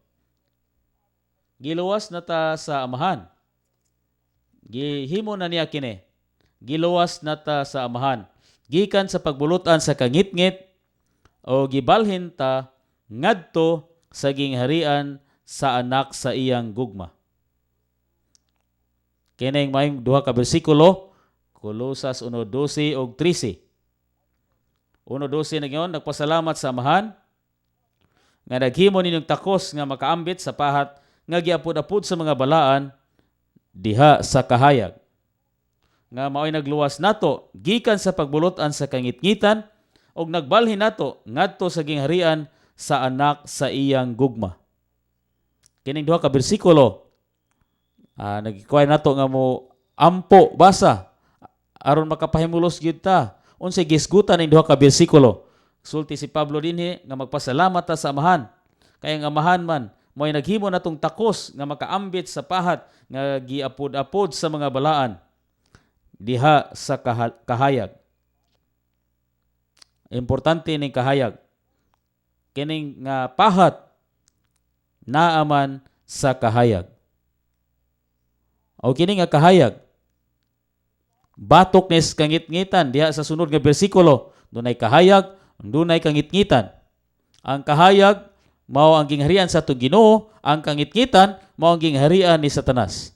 Giluwas na ta sa Amahan. Gihimo na niya kini. Giluwas na ta sa Amahan gikan sa pagbulutan sa kangitngit o gibalhin ta ngadto sa gingharian sa anak sa iyang gugma. Kining maayong duha ka bersikulo, Kolosas 1:12 ug 13. 1:12 nagyon, nagpasalamat sa Amahan nga naghimo ninyong takos nga makaambit sa pahat nga giapod-apod sa mga balaan diha sa kahayag. Nga mao'y nagluwas nato gikan sa pagbulutan sa kangitngitan ug nagbalhin nato ngadto sa gingharian sa anak sa iyang gugma. Kining duha ka bersikulo, nagikuhay nato nga mo ampo basa aron makapahimulos gyud ta unsay gisgutan ning duha ka bersikulo. Sulti si Pablo dinhi nga magpasalamat ta sa Amahan. Kay ang Amahan man mo'y naghimo natong takos nga makaambit sa pahat nga giapod-apod sa mga balaan diha sa kahayag. Importante ning kahayag. Kining nga pahat naaman sa kahayag. O kini nga kahayag Batok ni sa kangitngitan diha sa sunod nga bersikulo. Dunay kahayag, dunay kangitngitan. Ang kahayag mao ang gingharian sa atong Ginoo, ang kangitngitan mao ang gingharian ni Satanas.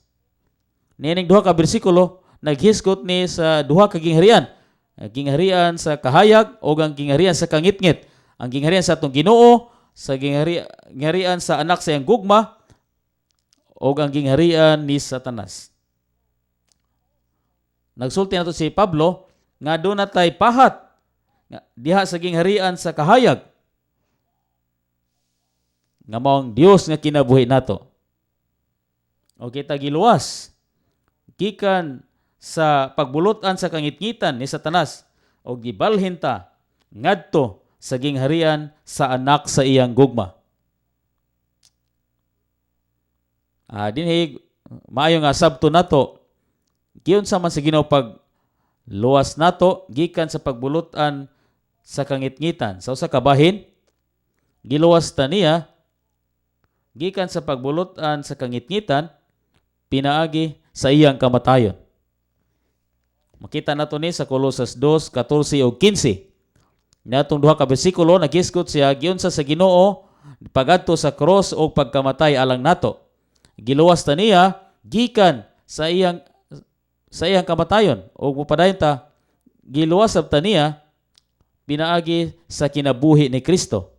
Niining duha ka bersikulo naghisgot ni sa duha ka gingharian. Ang gingharian sa kahayag o ang gingharian sa kangitngit. Ang gingharian sa atong Ginoo, sa gingharian sa anak sa iyang gugma o ang gingharian ni Satanas. Nagsulti nato si Pablo nga duna tay pahat nga diha sa gingharian sa kahayag nga mao ang Dios nga kinabuhi nato. O kita giluwas gikan sa pagbulutan sa kangitngitan ni Satanas o gibalhin ta ngadto sa gingharian sa anak sa iyang gugma. Dinhi maayo nga sabto nato, giunsa man sa Ginoo pag luwas nato gikan sa pagbulutan sa kangitngitan. Sa usa ka bahin, giluwas ta niya gikan sa pagbulutan sa kangitngitan pinaagi sa iyang kamatayon. Makita nato ni sa Colosas 2:14 ug 15. Natong duha ka bersikulo, nagisgot siya giunsa sa Ginoo pagadto sa cross o pagkamatay alang nato. Giluwas ta niya gikan sa iyang kamatayon o mupadayon ta, giluwas ta niya pinaagi sa kinabuhi ni Kristo.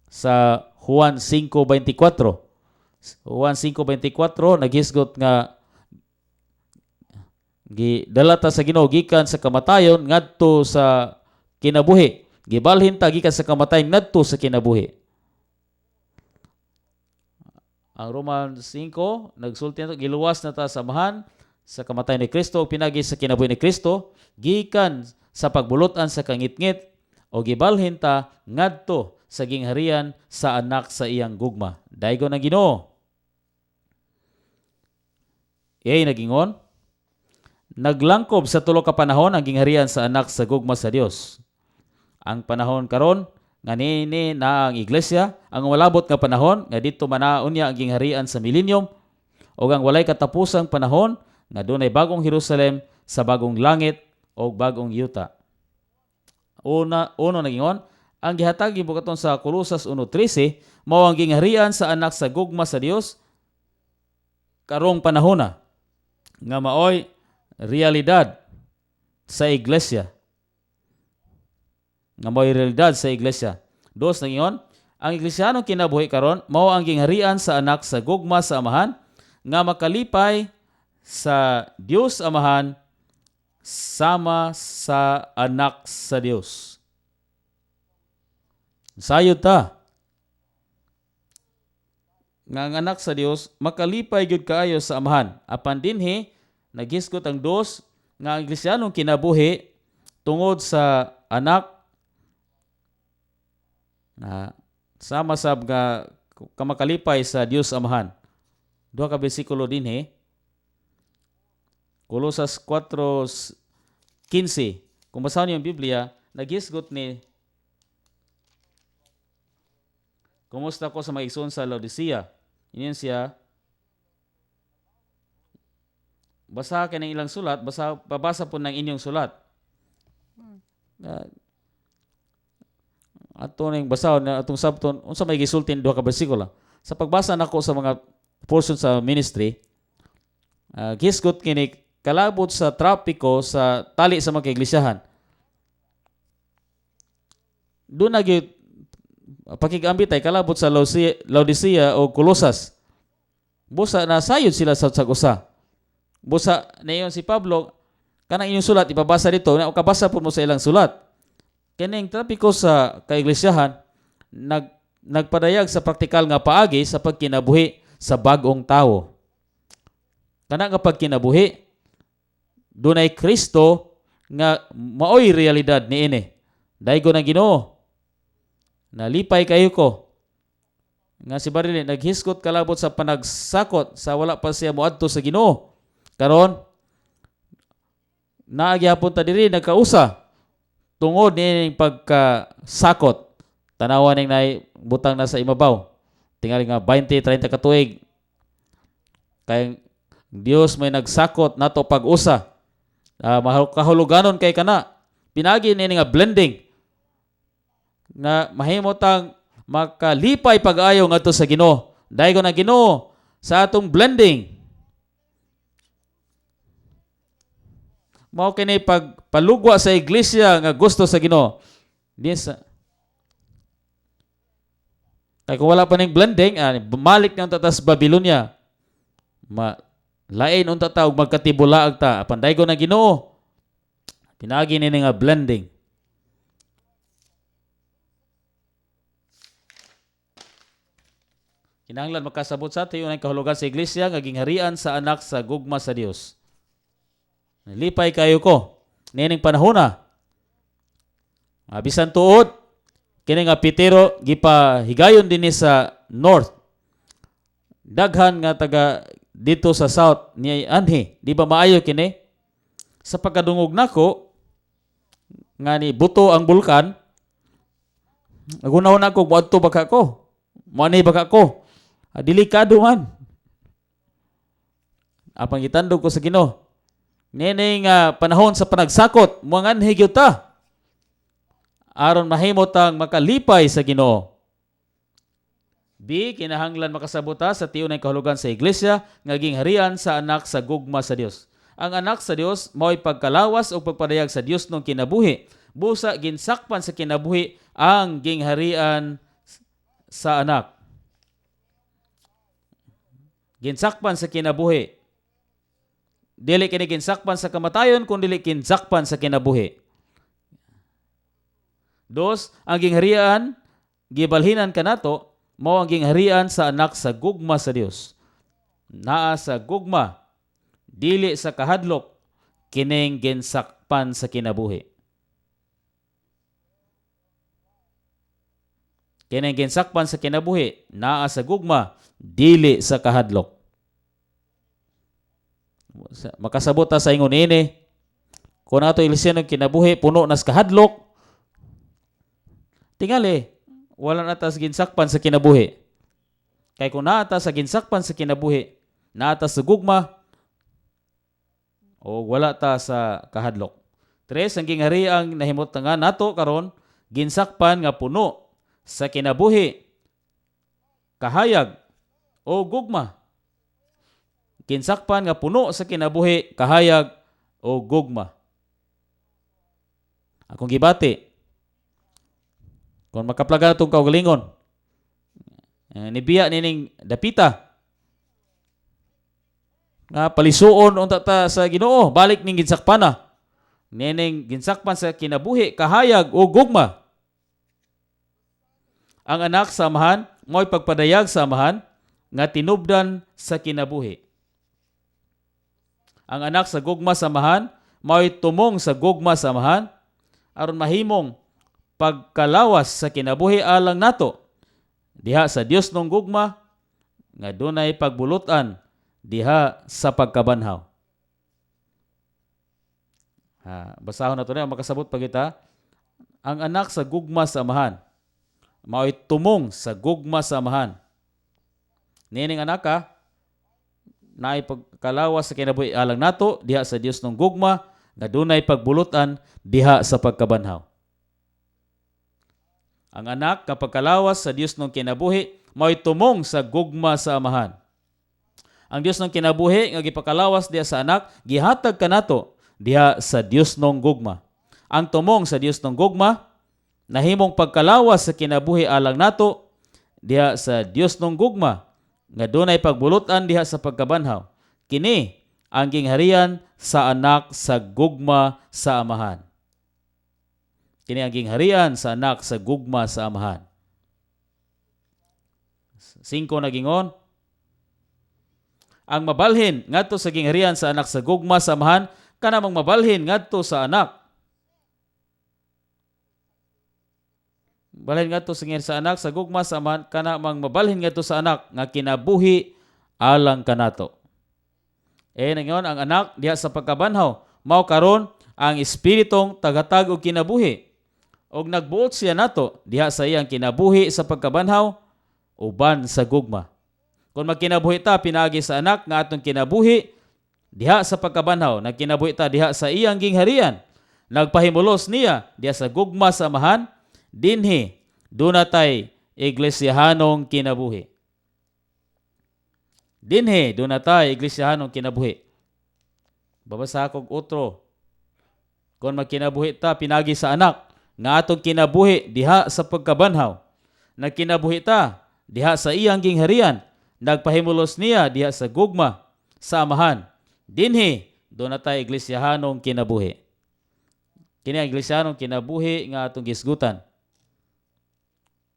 Sa Juan 5:24. Juan 5:24 naghisgot nga gidala ta sa Ginoo gikan sa kamatayon ngadto sa kinabuhi. Gibalhin ta gikan sa kamatayon ngadto sa kinabuhi. Ang Roman 5 nagsulti nato, giluwas na ta sa Amahan sa kamatayon ni Kristo ug pinagi sa kinabuhi ni Kristo gikan sa pagbulutan sa kangitngit o gibalhin ta ngadto sa gingharian sa anak sa iyang gugma. Daygon ang Ginoo. Iyay nagingon, naglangkob sa tulo ka panahon ang gingharian sa anak sa gugma sa Dios. Ang panahon karon nga niini na ang iglesia, ang malabot nga panahon nga didto man unya ang gingharian sa millennium, ug ang walay katapusang panahon nga dunay bagong Jerusalem sa bagong langit o bagong yuta. Una, uno nagingon, ang gihatag gibukaton sa Colosas 1:13 mao ang gingharian sa anak sa gugma sa Dios karong panahona nga maoy realidad sa iglesia. Nga maoy realidad sa iglesia. Dos nagingon, ang iglesianong kinabuhi karon mao ang gingharian sa anak sa gugma sa Amahan nga makalipay sa Dios Amahan sama sa anak sa Dios. Sayod ta nga ang anak sa Dios makalipay gyud kaayo sa Amahan. Apan dinhi naghisgot ang dos nga ang iglesianong kinabuhi tungod sa anak na sama sab nga kamakalipay sa Dios Amahan. Duha ka bersikulo dinhi. Colosas 4:15. Kung basahon niyo ang Biblia, naghisgot ni, "Kumusta ko sa mga igsoon sa Laodicea?" Ingon siya, basa kay ng ilang sulat, basa, babasa po ng inyong sulat. Ato ning basahon na atong sabton unsa may gisulti duha ka bersikulo. Sa pagbasa nako sa mga portion sa ministry, gisgot kini kalabot sa trapiko sa tali sa mga kaiglesahan. Duna gyud pakigambitay kalabot sa Laodicea o Colosas. Busa nasayod sila sa usa. Busa niyon si Pablo, kanang inyong sulat ipabasa dito, na kabasa po mo sa ilang sulat. Kining trapiko sa kaiglesahan nagpadayag sa praktikal nga paagi sa pagkinabuhi sa bag-ong tawo. Kana nga pagkinabuhi, dunay Kristo nga maoy realidad niini. Daygon ang Ginoo. Nalipay kayo ko nga si Barilin naghisgot kalabot sa panagsakot sa wala pa siya moadto sa Ginoo. Karon naa gihapon ta diri nagkausa tungod niining pagkasakot. Tanawa ning nay butang na sa imabaw. Tingali nga 20, 30 ka tuig. Kay Dios may nagsakot nato pag-usa. Kahuluganon kay kana. Pinagi ni nga blending nga mahimo tang makalipay pag-ayo ngadto sa Ginoo. Daygon ang Ginoo sa atong blending. Mao kini pagpalugwa sa iglesia nga gusto sa Ginoo. Di sa Kay kung wala pa ning blending, bumalik nang tatas Babylonia. Ma lain unta ta og magkatibulaag ta. Apan daygon ang Ginoo. Pinagi ni nga blending. Kinahanglan makasabot sa ato ang kahulugan sa iglesia nga gingharian sa anak sa gugma sa Dios. Lipay kayo ko niining panahona. Bisan tuod kini nga pitero gipahigayon dinhi sa north. Daghan nga taga dito sa south ni anhi, di ba maayo kini? Sa pagkadungog nako nga ni buto ang bulkan, nagunaw na ko moadto baka ko. Moani baka ko. Delikado man. Apang gitandog ko sa Ginoo. Nining panahon sa panagsakot, muanganhi gyud ta. Aron mahimo tang makalipay sa Ginoo. B, kinahanglan makasabot ta sa tiyon ng kahulugan sa iglesia nga gingharian sa anak sa gugma sa Dios. Ang anak sa Dios mao'y pagkalawas o pagpadayag sa Dios nung kinabuhi. Busa ginsakpan sa kinabuhi ang gingharian sa anak. Ginsakpan sa kinabuhi. Dili kini ginsakpan sa kamatayon, kun dili ginsakpan sa kinabuhi. Dos, ang gingharian gibalhinan kanato mao ang gingharian sa anak sa gugma sa Dios. Naa sa gugma, dili sa kahadlok, kining ginsakpan sa kinabuhi. Kining ginsakpan sa kinabuhi, naa sa gugma, dili sa kahadlok. Makasabot ta sa ingon ini, kung ato iglesia ng kinabuhi, puno nas kahadlok, tingali, wala na ta sa ginsakpan sa kinabuhi. Kay kung naa ta sa ginsakpan sa kinabuhi, naa ta sa gugma, o wala ta sa kahadlok. Tres, ang ginghariang nahimutangan nato karon, ginsakpan nga puno sa kinabuhi, kahayag, o gugma. Ginsakpan nga puno sa kinabuhi, kahayag, o gugma. Akong gibati, kung makaplaga na itong kaugalingon, nibiya nining dapita, nga palisuon unta ta sa Ginoo, balik ning ginsakpan na. Nining ginsakpan sa kinabuhi, kahayag, o gugma. Ang anak sa amahan, mo'y pagpadayag sa amahan, nga tinubdan sa kinabuhi. Ang anak sa gugma sa amahan, mao'y tumong sa gugma sa amahan, aron mahimong pagkalawas sa kinabuhi alang nato. Diha sa Dios nung gugma, nga dunay pagbulutan diha sa pagkabanhaw. Ha, basahon na to na, makasabot pa kita. Ang anak sa gugma sa amahan, mao'y tumong sa gugma sa amahan. Nining anak ka, naay pagkalawas sa kinabuhi alang nato diha sa Dios nung gugma nga dunay pagbulutan diha sa pagkabanhaw. Ang anak kapag kalawas sa Dios nung kinabuhi mao'y tumong sa gugma sa amahan. Ang Dios nung kinabuhi nga gipakalawas diha sa anak gihatag kanato diha sa Dios nung gugma. Ang tumong sa Dios nung gugma nahimong pagkalawas sa kinabuhi alang nato diha sa Dios nung gugma nga dunay pagbulutan diha sa pagkabanhaw. Kini ang gingharian sa anak sa gugma sa amahan. Kini ang gingharian sa anak sa gugma sa amahan. 5 na gingon. Ang mabalhin ngadto sa gingharian sa anak sa gugma sa amahan kana mang mabalhin ngadto sa anak. Balhin ngadto sa gingharian sa anak sa gugma sa amahan kana mang mabalhin ngadto sa anak nga kinabuhi alang kanato. Ngayon ang anak diha sa pagkabanhaw mao karon ang espiritong tagatag og kinabuhi. Og nagbuot siya nato diha sa iyang kinabuhi sa pagkabanhaw uban sa gugma. Kung magkinabuhi ta pinaagi sa anak nga atong kinabuhi Diha sa pagkabanhaw, nagkinabuhi ta diha sa iyang gingharian. Nagpahimulos niya diha sa gugma sa Amahan, dinhi duna tay iglesyahanong kinabuhi. Dinhi duna tay iglesyahanong kinabuhi. Babasa kog otro. Kung magkinabuhi ta pinagi sa Anak, nga atong kinabuhi diha sa pagkabanhaw. Nagkinabuhi ta diha sa iyang gingharian, nagpahimulos niya diha sa gugma sa Amahan. Dinhi duna tay iglesyahanong kinabuhi. Kini ang iglesyahanong kinabuhi nga atong gisgutan.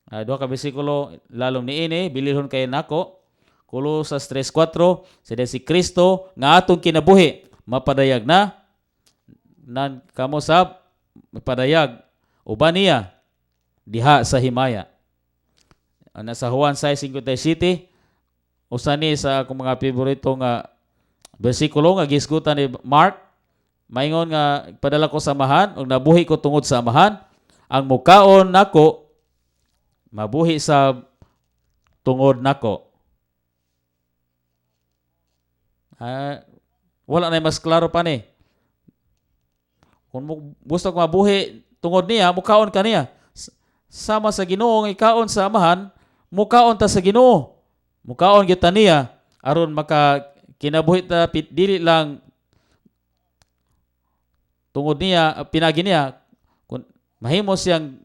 Duha ka bersikulo lalom niini, bililhon kay nako. Colosas 3:4, si Kristo nga atong kinabuhi mapadayag na nan kamo sab mapadayag uban niya diha sa himaya. Nasa Juan 6:57, usa ni sa akong mga paborito nga bersikulo nga gisgutan ni Mark, maingon nga padala ko sa Amahan ug nabuhi ko tungod sa Amahan, ang mukaon nako mabuhi sa tungod nako. Wala na mas klaro pa ni. Kung gusto ko mabuhi tungod niya, mukaon ka niya. Sama sa Ginoo nga ikaon sa Amahan, mukaon ta sa Ginoo. Mukaon gyud ta niya aron maka kinabuhi ta dili lang tungod niya, pinagi niya, kun mahimo siyang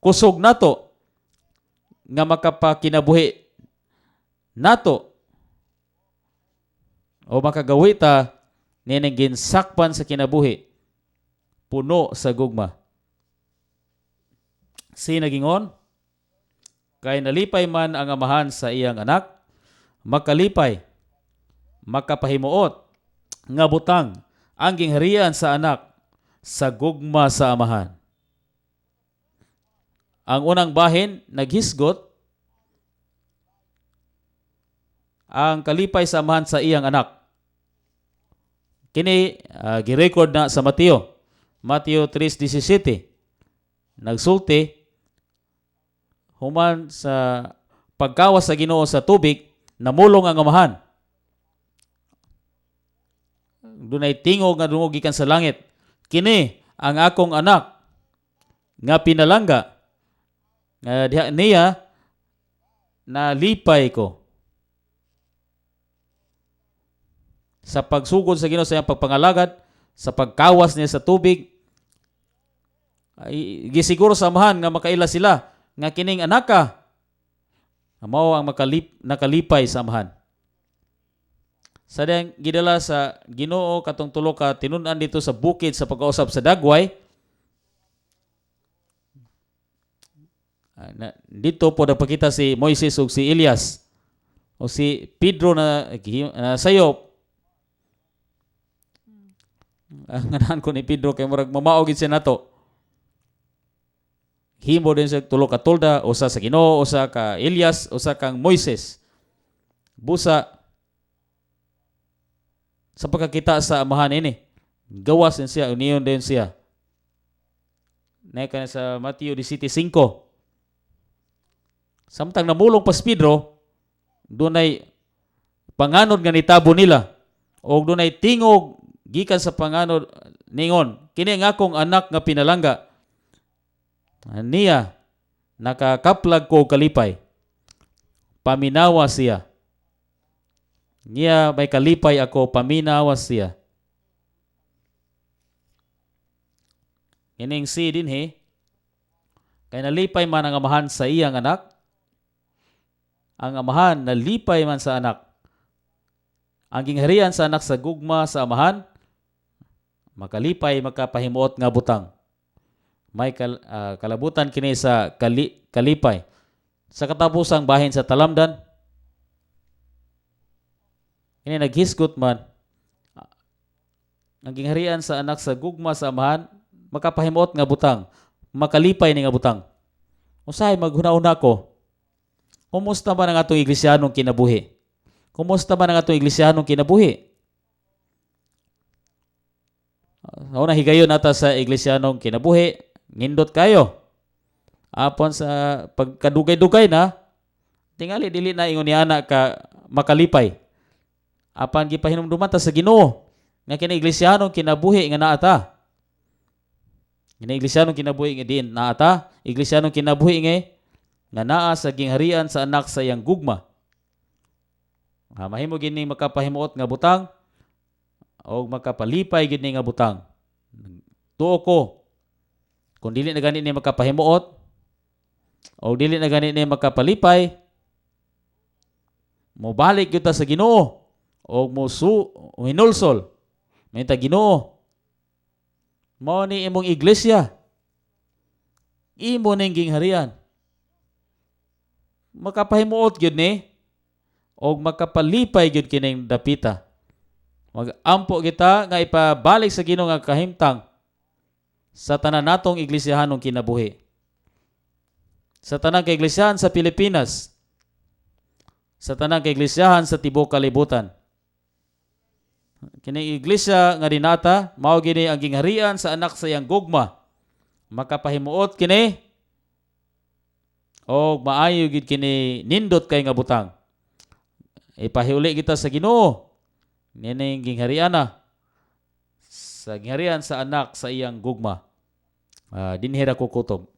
kusog nato nga makapakinabuhi nato o makagawi ta nining ginsakpan sa kinabuhi puno sa gugma. Sinagingon, kay nalipay man ang Amahan sa iyang Anak, makalipay, makapahimuot nga butang ang gingharian sa Anak sa gugma sa Amahan. Ang unang bahin naghisgot ang kalipay sa Amahan sa iyang Anak. Kini girecord na sa Mateo. Mateo 3:17. Nagsulti human sa pagkawas sa Ginoo sa tubig, namulong ang Amahan. Dunay tingog nga dungog gikan sa langit. Kini ang akong Anak nga pinalangga, nga diha niya nalipay ko. Sa pagsugod sa Ginoo sa iyang pagpangalagad, sa pagkawas niya sa tubig, ay gisiguro sa Amahan nga makaila sila nga kining anaka mao ang nakalipay sa Amahan. Sa diyang gidala sa Ginoo katong tulo ka tinun-an dito sa bukid sa pagkausap sa dagway, na, dito po nagpakita si Moises ug si Elias o si Pedro na sayop. Ang ganahan ko ni Pedro kay murag mamao gid siya nato. Himo din sa tulo ka tolda, usa sa Ginoo, usa ka Elias, usa kang Moises. Busa sa pagkakita sa Amahan ini, gawas din siya, uniyon din siya. Naika na sa Mateo 17:5. Samtang namulong pa si Pedro, dunay panganod nga nitabo nila og dunay tingog gikan sa panganod ningon, kini ang akong Anak nga pinalangga, niya nakakaplag ko kalipay, paminawa siya. Niya may kalipay ako, paminawa siya. Kining si dinhi, kay nalipay man ang Amahan sa iyang Anak, ang Amahan nalipay man sa Anak. Ang gingharian sa Anak sa gugma sa Amahan, makalipay makapahimuot nga butang. May kalabutan kini sa kalipay. Sa katapusang bahin sa talamdan, kini naghisgot man, ang gingharian sa Anak sa gugma sa Amahan, makapahimuot nga butang, makalipay ni nga butang. Usahay maghuna-huna ko, kumusta man ang atong iglisyanong kinabuhi? Kumusta man ang atong iglisyanong kinabuhi? Una higayon nata sa iglisyanong kinabuhi, ngindot kayo. Apon sa pagkadugay-dugay na, tingali dili na ingon ni ana ka makalipay. Apan gipahinumduman ta sa Ginoo. Nga kini iglesyahanong kinabuhi nga naa ta. Kini iglesyahanong kinabuhi nga diin naa ta, iglesyahanong kinabuhi nga naa sa gingharian sa Anak sa iyang gugma. Ah, mahimo gini makapahimuot nga butang o makapalipay gid ni nga butang. Tuo ko kung dili na gani ni makapahimuot o dili na gani ni makapalipay, mobalik gyud ta sa Ginoo o mo hinulsol. May ta Ginoo. Mao ni imong iglesia. Imo ning gingharian. Makapahimuot gyud ni og makapalipay gyud kining dapita. Magampo kita nga ipabalik sa Ginoo nga kahimtang sa tanan natong iglesyahanong kinabuhi. Sa tanang kaiglesahan sa Pilipinas, sa tanang kaiglesahan sa tibuok kalibutan. Kini iglesia nga dinata, mao gini ang gingharian sa Anak sa iyang gugma. Makapahimuot kini og maayo gid kini, nindot kay nga butang. Ipahiuli kita sa Ginoo. Nining gingharian na sa gingharian sa Anak sa iyang gugma. Dinhi ra ko kutob.